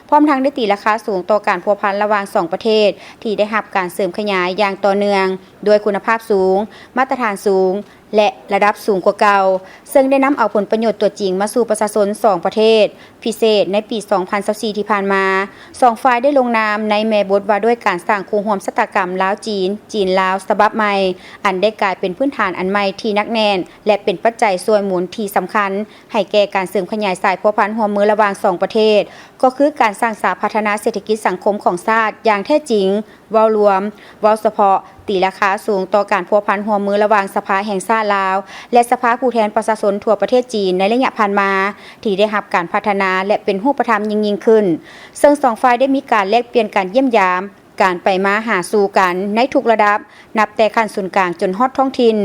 ພ້ອມທັງໄດ້ຕີລາຄາສູງຕໍ່ການພົວພັນລະຫວ່າງສອງປະເທດທີ່ໄດ້ຮັບການເສີມຂະຫຍາຍຢ່າງຕໍ່ເນື່ອງ, ດ້ວຍຄຸນນະພາບສູງ, ມາດຕະຖານສູງ ແລະ ລະດັບສູງກວ່າເກົ່າ, ເຊິ່ງໄດ້ນຳເອົາຜົນປະໂຫຍດຕົວຈິງມາສູ່ປະຊາຊົນສອງປະເທດ. ພິເສດໃນປີສອງພັນຊາວສີ່ທີ່ຜ່ານມາ, ສອງຝ່າຍໄດ້ລົງນາມໃນແມ່ບົດວ່າດ້ວຍການສ້າງຄູ່ຮ່ວມຊະຕາກຳລາວ-ຈີນ, ຈີນ-ລາວ ສະບັບໃໝ່, ອັນໄດ້ກາຍເປັນພື້ນຖານອັນໃໝ່ທີ່ໜັກແໜ້ນ ແລະ ເປັນປັດໄຈຊ່ວຍໝູນທີ່ສຳຄັນໃຫ້ແກ່ການເສີມຂະຫຍາຍສາຍພົວພັນຮ່ວມມືລະຫວ່າງສອງປະເທດ, ກໍຄືການສ້າງສາພັດທະນາເສດຖະກິດສັງຄົມຂອງຊາດຢ່າງແທ້ຈິງ, ເວົ້າລວມ, ເວົ້າສະເພາະ, ຕີລາຄາສູງຕໍ່ການພົວພັນຮ່ວມມືລະຫວ່າງສະພາແຫ່ງຊາດລາວ ແລະ ສະພາຜູ້ແທນປະຊາຊົນທົ່ວປະເທດຈີນໃນໄລຍະຜ່ານມາ ທີ່ໄດ້ຮັບການພັດທະນາ ແລະ ເປັນຮູບປະທຳຍິ່ງໆຂຶ້ນ, ເຊິ່ງສອງຝ່າຍໄດ້ມີການແລກປ່ຽນການຢ້ຽມຢາມ, ການໄປມາຫາສູ່ກັນໃນທຸກລະດັບ, ນັບແຕ່ຂັ້ນສູນກາງຈົນຮອດທ້ອງຖິ່ນ,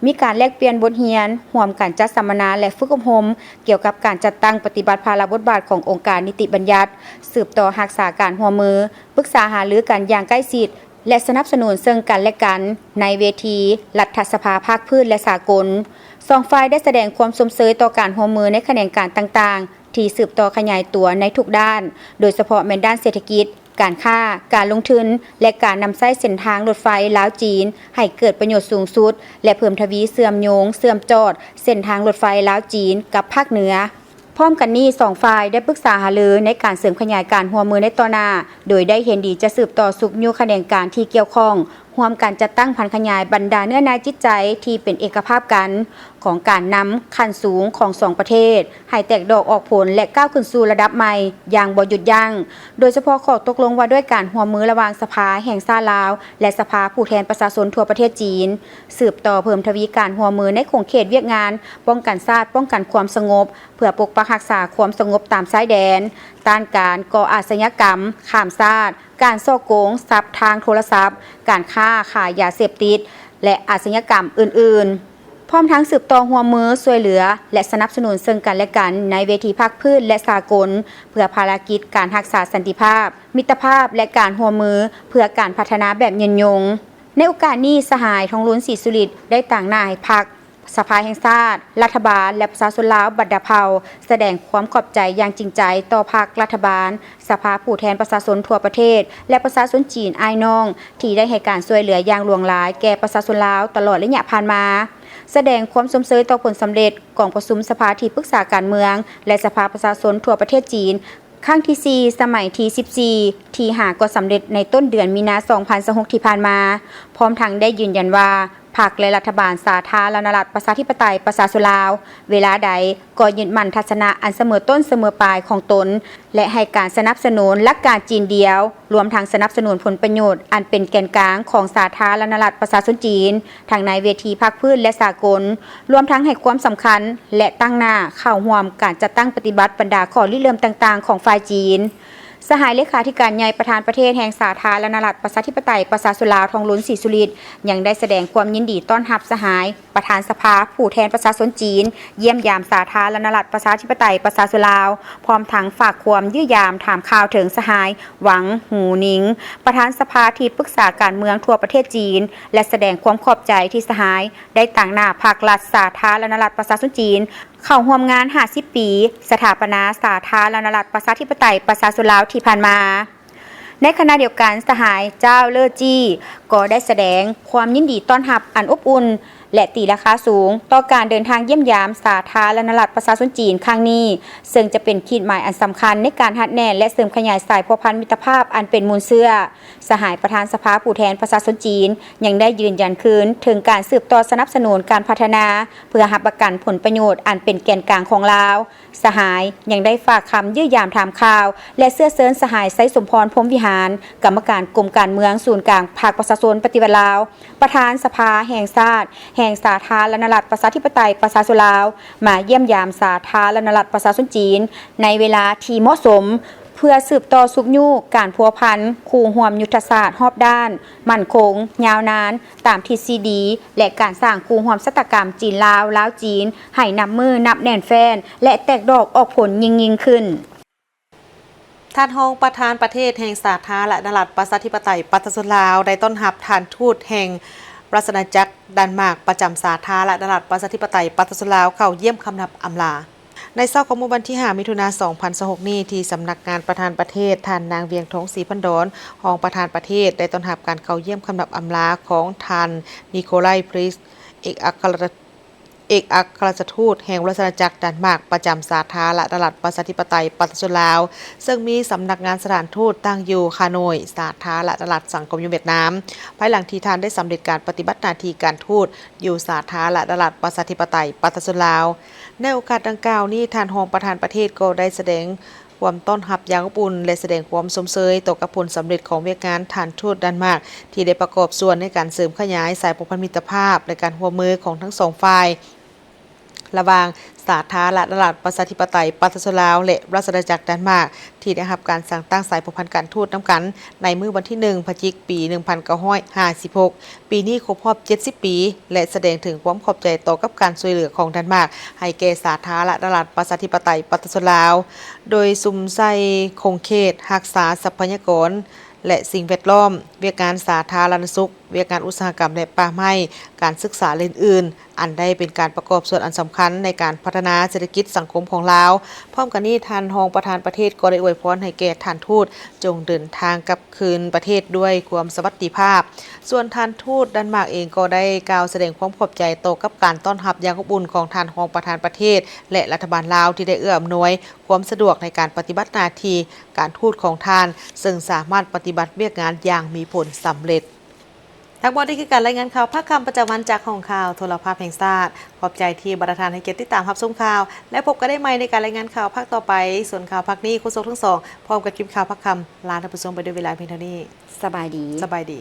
ມີການແລກປ່ຽນບົດຮຽນ, ຮ່ວມກັນຈັດສຳມະນາ ແລະ ຝຶກອົບຮົມກ່ຽວກັບການຈັດຕັ້ງປະຕິບັດພາລະບົດບາດຂອງອົງການນິຕິບັນຍັດ, ສືບຕໍ່ຮັກສາການຮ່ວມມື, ປຶກສາຫາລືກັນຢ່າງໃກ້ຊິດ ແລະ ສະໜັບສະໜູນເຊິ່ງກັນແລະກັນໃນເວທີລັດຖະສະພາພາກພື້ນ ແລະ ສາກົນ. ສອງຝ່າຍໄດ້ສະແດງຄວາມຊົມເຊີຍຕໍ່ການຮ່ວມມືໃນຂະແໜງການຕ່າງໆ ທີ່ສືບຕໍ່ຂະຫຍາຍຕົວໃນທຸກດ້ານ, ໂດຍສະເພາະແມ່ນດ້ານເສດຖະກິດ, ການຄ້າ, ການລົງທຶນ ແລະ ການນຳໃຊ້ເສັ້ນທາງລົດໄຟລາວ-ຈີນໃຫ້ເກີດປະໂຫຍດສູງສຸດ ແລະ ເພີ່ມທະວີເຊື່ອມໂຍງ, ເຊື່ອມຈອດເສັ້ນທາງລົດໄຟລາວ-ຈີນກັບພາກເໜືອ. ພ້ອມກັນນີ້, ສອງຝ່າຍໄດ້ປຶກສາຫາລືໃນການເສີມຂະຫຍາຍການຮ່ວມມືໃນຕໍ່ໜ້າ, ໂດຍໄດ້ເຫັນດີຈະສືບຕໍ່ຊຸກຍູ້ຂະແໜງການທີ່ກ່ຽວຂ້ອງ, ຮ່ວມກັນຈັດຕັ້ງຜັນຂະຫຍາຍບັນດາເນື້ອໃນຈິດໃຈທີ່ເປັນເອກະພາບກັນ ຂອງການນຳຂັ້ນສູງຂອງສອງປະເທດ ໃຫ້ແຕກດອກອອກຜົນ ແລະ ກ້າວຂຶ້ນສູ່ລະດັບໃໝ່ຢ່າງບໍ່ຢຸດຢັ້ງ, ໂດຍສະເພາະຂໍ້ຕົກລົງວ່າດ້ວຍການຮ່ວມມືລະຫວ່າງສະພາແຫ່ງຊາດລາວ ແລະ ສະພາຜູ້ແທນປະຊາຊົນທົ່ວປະເທດຈີນ, ສືບຕໍ່ເພີ່ມທະວີການຮ່ວມມືໃນຂົງເຂດວຽກງານປ້ອງກັນຊາດ, ປ້ອງກັນຄວາມສະຫງົບ ເພື່ອປົກປັກຮັກສາຄວາມສະຫງົບຕາມຊາຍແດນ, ຕ້ານການກໍ່ອາຊະຍາກຳຂ້າມຊາດ, ການສໍ້ໂກງຊັບທາງໂທລະສັບ, ການຄ້າຂາຍຢາເສບຕິດ ແລະ ອາຊະຍາກຳອື່ນໆ, ພ້ອມທັງສືບຕໍ່ຮ່ວມມືຊ່ວຍເຫຼືອ ແລະ ສະໜັບສະໜູນເຊິ່ງກັນແລະກັນໃນເວທີພາກພື້ນ ແລະ ສາກົນ ເພື່ອພາລະກິດການຮັກສາສັນຕິພາບ, ມິດຕະພາບ ແລະ ການຮ່ວມມືເພື່ອການພັດທະນາແບບຍືນຍົງ. ໃນໂອກາດນີ້, ສະຫາຍ ທອງລຸນ ສີສຸລິດ ໄດ້ຕາງໜ້າໃຫ້ພັກ, ສະພາແຫ່ງຊາດ, ລັດຖະບານ ແລະ ປະຊາຊົນລາວບັນດາເຜົ່າ ສະແດງຄວາມຂອບໃຈຢ່າງຈິງໃຈຕໍ່ພັກ, ລັດຖະບານ, ສະພາຜູ້ແທນປະຊາຊົນທົ່ວປະເທດ ແລະ ປະຊາຊົນຈີນອ້າຍນ້ອງ ທີ່ໄດ້ໃຫ້ການຊ່ວຍເຫຼືອຢ່າງຫຼວງຫຼາຍແກ່ປະຊາຊົນລາວຕະຫຼອດໄລຍະຜ່ານມາ, ສະແດງຄວາມຊົມເຊີຍຕໍ່ຜົນສຳເລັດກອງປະຊຸມສະພາທີ່ປຶກສາການເມືອງ ແລະ ສະພາປະຊາຊົນທົ່ວປະເທດຈີນ ຄັ້ງທີສີ່ ສະໄໝທີສິບສີ່ ທີ່ຫາກໍສຳເລັດໃນຕົ້ນເດືອນມີນາ ສອງພັນຊາວຫົກ ທີ່ຜ່ານມາ, ພ້ອມທັງໄດ້ຢືນຢັນວ່າ ພັກ ແລະ ລັດຖະບານສາທາລະນະລັດ ປະຊາທິປະໄຕ ປະຊາຊົນລາວ ເວລາໃດກໍຍຶດໝັ້ນທັດສະນະອັນສະເໝີຕົ້ນສະເໝີປາຍຂອງຕົນ ແລະ ໃຫ້ການສະໜັບສະໜູນຫຼັກການຈີນດຽວ, ລວມທັງສະໜັບສະໜູນຜົນປະໂຫຍດອັນເປັນແກນກາງຂອງສາທາລະນະລັດ ປະຊາຊົນຈີນ ທັງໃນເວທີພາກພື້ນ ແລະ ສາກົນ, ລວມທັງໃຫ້ຄວາມສຳຄັນ ແລະ ຕັ້ງໜ້າເຂົ້າຮ່ວມການຈັດຕັ້ງປະຕິບັດບັນດາຂໍ້ລິເລີ່ມຕ່າງໆຂອງຝ່າຍຈີນ. ສະຫາຍເລຂາທິການໃຫຍ່ປະທານປະເທດແຫ່ງສາທາລະນະລັດ ປະຊາທິປະໄຕ ປະຊາຊົນລາວ ທອງລຸນ ສີສຸລິດ ຍັງໄດ້ສະແດງຄວາມຍິນດີຕ້ອນຮັບສະຫາຍ ປະທານສະພາຜູ້ແທນປະຊາຊົນຈີນ ຢ້ຽມຢາມສາທາລະນະລັດ ປະຊາທິປະໄຕ ປະຊາຊົນລາວ, ພ້ອມທັງຝາກຄວາມຢ້ຽມຢາມຖາມຂ່າວເຖິງສະຫາຍ ຫວັງ ຫູໜິງ ປະທານສະພາທີ່ປຶກສາການເມືອງທົ່ວປະເທດຈີນ ແລະ ສະແດງຄວາມຂອບໃຈທີ່ສະຫາຍ ໄດ້ຕາງໜ້າພັກລັດສາທາລະນະລັດປະຊາຊົນຈີນ ເຂົ້າຮ່ວມງານຫ້າສິບປີ ສະຖາປະນາສາທາລະນະລັດປະຊາທິປະໄຕປະຊາຊົນລາວທີ່ຜ່ານມາ. ໃນຂະນະດຽວກັນ, ສະຫາຍ ຈ້າວ ເລີຈີ ກໍໄດ້ສະແດງຄວາມຍິນດີຕ້ອນຮັບອັນອົບອຸ່ນ ແລະ ຕີລາຄາສູງຕໍ່ການເດີນທາງຢ້ຽມຢາມສາທາລະນະລັດປະຊາຊົນຈີນຄັ້ງນີ້, ເຊິ່ງຈະເປັນຂີດໝາຍອັນສຳຄັນໃນການຮັດແໜ້ນ ແລະ ເສີມຂະຫຍາຍສາຍພົວພັນມິດຕະພາບອັນເປັນມູນເຊື້ອ. ສະຫາຍປະທານສະພາຜູ້ແທນປະຊາຊົນຈີນ ຍັງໄດ້ຢືນຢັນຄືນເຖິງການສືບຕໍ່ສະໜັບສະໜູນການພັດທະນາ ເພື່ອຮັບປະກັນຜົນປະໂຫຍດອັນເປັນແກນກາງຂອງລາວ. ສະຫາຍຍັງໄດ້ຝາກຄຳຢ້ຽມຢາມຖາມຂ່າວ ແລະ ເຊື້ອເຊີນສະຫາຍ ໄຊສົມພອນ ພົມວິຫານ ກຳມະການກົມການເມືອງສູນກາງພັກປະຊາຊົນປະຕິວັດລາວ, ປະທານສະພາແຫ່ງຊາດ ແຫ່ງສາທາລະນະລັດ ປະຊາທິປະໄຕ ປະຊາຊົນລາວ ມາຢ້ຽມຢາມສາທາລະນະລັດ ປະຊາຊົນຈີນ ໃນເວລາທີ່ເໝາະສົມ ເພື່ອສືບຕໍ່ຊຸກຍູ້ການພົວພັນຄູ່ຮ່ວມຍຸດທະສາດຮອບດ້ານ, ໝັ້ນຄົງ, ຍາວນານ, ຕາມທິດຊີດີ ແລະ ການສ້າງຄູ່ຮ່ວມຊະຕາກຳຈີນ-ລາວ, ລາວ-ຈີນ ໃຫ້ນັບມື້ນັບແໜ້ນແຟ້ນ ແລະ ແຕກດອກອອກຜົນຍິ່ງໆຂຶ້ນ. ທ່ານຮອງປະທານປະເທດແຫ່ງສາທາລະນະລັດ ປະຊາທິປະໄຕ ປະຊາຊົນລາວ ໄດ້ຕ້ອນຮັບທ່ານທູດແຫ່ງລາຊະອານາຈັກດານມາກ ປະຈຳສາທາລະນະລັດ ປະຊາທິປະໄຕ ປະຊາຊົນລາວ ເຂົ້າຢ້ຽມຄຳນັບອຳລາ. ໃນເຊົ້າຂອງມື້ວັນທີຫ້າ ມິຖຸນາ ສອງພັນຊາວຫົກນີ້, ທີ່ສຳນັກງານປະທານປະເທດ, ທ່ານນາງ ວຽງທອງ ສີພັນດອນ ຮອງປະທານປະເທດ ໄດ້ຕ້ອນຮັບການເຂົ້າຢ້ຽມຄຳນັບອຳລາຂອງທ່ານ ນິໂຄໄລ ພຣິສ ເອກອັກຄະລັດ ເອກອັກຄະລັດທູດແຫ່ງລາຊະອານາຈັກດານມາກ ປະຈຳສາທາລະນະລັດ ປະຊາທິປະໄຕ ປະຊາຊົນລາວ, ເຊິ່ງມີສຳນັກງານສະຖານທູດຕັ້ງຢູ່ຮ່າໂນ້ຍ, ສາທາລະນະລັດສັງຄົມນິຍົມຫວຽດນາມ, ພາຍຫຼັງທີ່ທ່ານໄດ້ສຳເລັດການປະຕິບັດໜ້າທີ່ການທູດຢູ່ສາທາລະນະລັດ ປະຊາທິປະໄຕ ປະຊາຊົນລາວ. ໃນໂອກາດດັ່ງກ່າວນີ້, ທ່ານຮອງປະທານປະເທດກໍໄດ້ສະແດງຄວາມຕ້ອນຮັບຢ່າງອົບອຸ່ນ ແລະ ສະແດງຄວາມຊົມເຊີຍຕໍ່ກັບຜົນສຳເລັດຂອງວຽກງານທ່ານທູດດານມາກ ທີ່ໄດ້ປະກອບສ່ວນໃນການເສີມຂະຫຍາຍສາຍພົວພັນມິດຕະພາບ ແລະ ການຮ່ວມມືຂອງທັງສອງຝ່າຍ ລະຫວ່າງສາທາລະນະລັດ ປະຊາທິປະໄຕ ປະຊາຊົນລາວ ແລະ ລາຊະອານາຈັກດານມາກ ທີ່ໄດ້ຮັບການສ້າງຕັ້ງສາຍພົວພັນການທູດນຳກັນ ໃນມື້ວັນທີໜຶ່ງ ພະຈິກ ປີໜຶ່ງພັນເກົ້າຮ້ອຍຫ້າສິບຫົກ. ປີນີ້ຄົບຮອບເຈັດສິບປີ ແລະ ສະແດງເຖິງຄວາມຂອບໃຈຕໍ່ກັບການຊ່ວຍເຫຼືອຂອງດານມາກໃຫ້ແກ່ສາທາລະນະລັດ ປະຊາທິປະໄຕ ປະຊາຊົນລາວ, ໂດຍສຸມໃສ່ຂົງເຂດຮັກສາຊັບພະຍາກອນ ແລະ ສິ່ງແວດລ້ອມ, ວຽກງານສາທາລະນະສຸກ, ວຽກງານອຸດສາຫະກຳ ແລະ ປ່າໄມ້, ການສຶກສາ ແລະ ອື່ນໆ, ອັນໄດ້ເປັນການປະກອບສ່ວນອັນສຳຄັນໃນການພັດທະນາເສດຖະກິດສັງຄົມຂອງລາວ. ພ້ອມກັນນີ້, ທ່ານຮອງປະທານປະເທດກໍໄດ້ອວຍພອນໃຫ້ແກ່ທ່ານທູດ ຈົ່ງເດີນທາງກັບຄືນປະເທດດ້ວຍຄວາມສະຫວັດດີພາບ. ສ່ວນທ່ານທູດດານມາກເອງກໍໄດ້ກ່າວສະແດງຄວາມຂອບໃຈຕໍ່ກັບການຕ້ອນຮັບຢ່າງອົບອຸ່ນຂອງທ່ານຮອງປະທານປະເທດ ແລະ ລັດຖະບານລາວ ທີ່ໄດ້ເອື້ອອຳນວຍຄວາມສະດວກໃນການປະຕິບັດໜ້າທີ່ການທູດຂອງທ່ານ, ເຊິ່ງສາມາດປະຕິບັດວຽກງານຢ່າງມີຜົນສຳເລັດ. ທັງໝົດນີ້ຄືການລາຍງານຂ່າວພາກຄ່ຳປະຈຳວັນຈາກຫ້ອງຂ່າວໂທລະພາບແຫ່ງຊາດ. ຂອບໃຈທີ່ບັນດາທ່ານໃຫ້ກຽດຕິດຕາມຮັບຊົມຂ່າວ ແລະ ພົບກັນໄດ້ໃໝ່ໃນການລາຍງານຂ່າວພາກຕໍ່ໄປ. ສ່ວນຂ່າວພາກນີ້ ໂຄສົກທັງສອງ ພ້ອມກັບທີມຂ່າວພາກຄ່ຳ ລາທ່ານຜູ້ຊົມໄປດ້ວຍເວລາພຽງເທົ່ານີ້. ສະບາຍດີ. ສະບາຍດີ.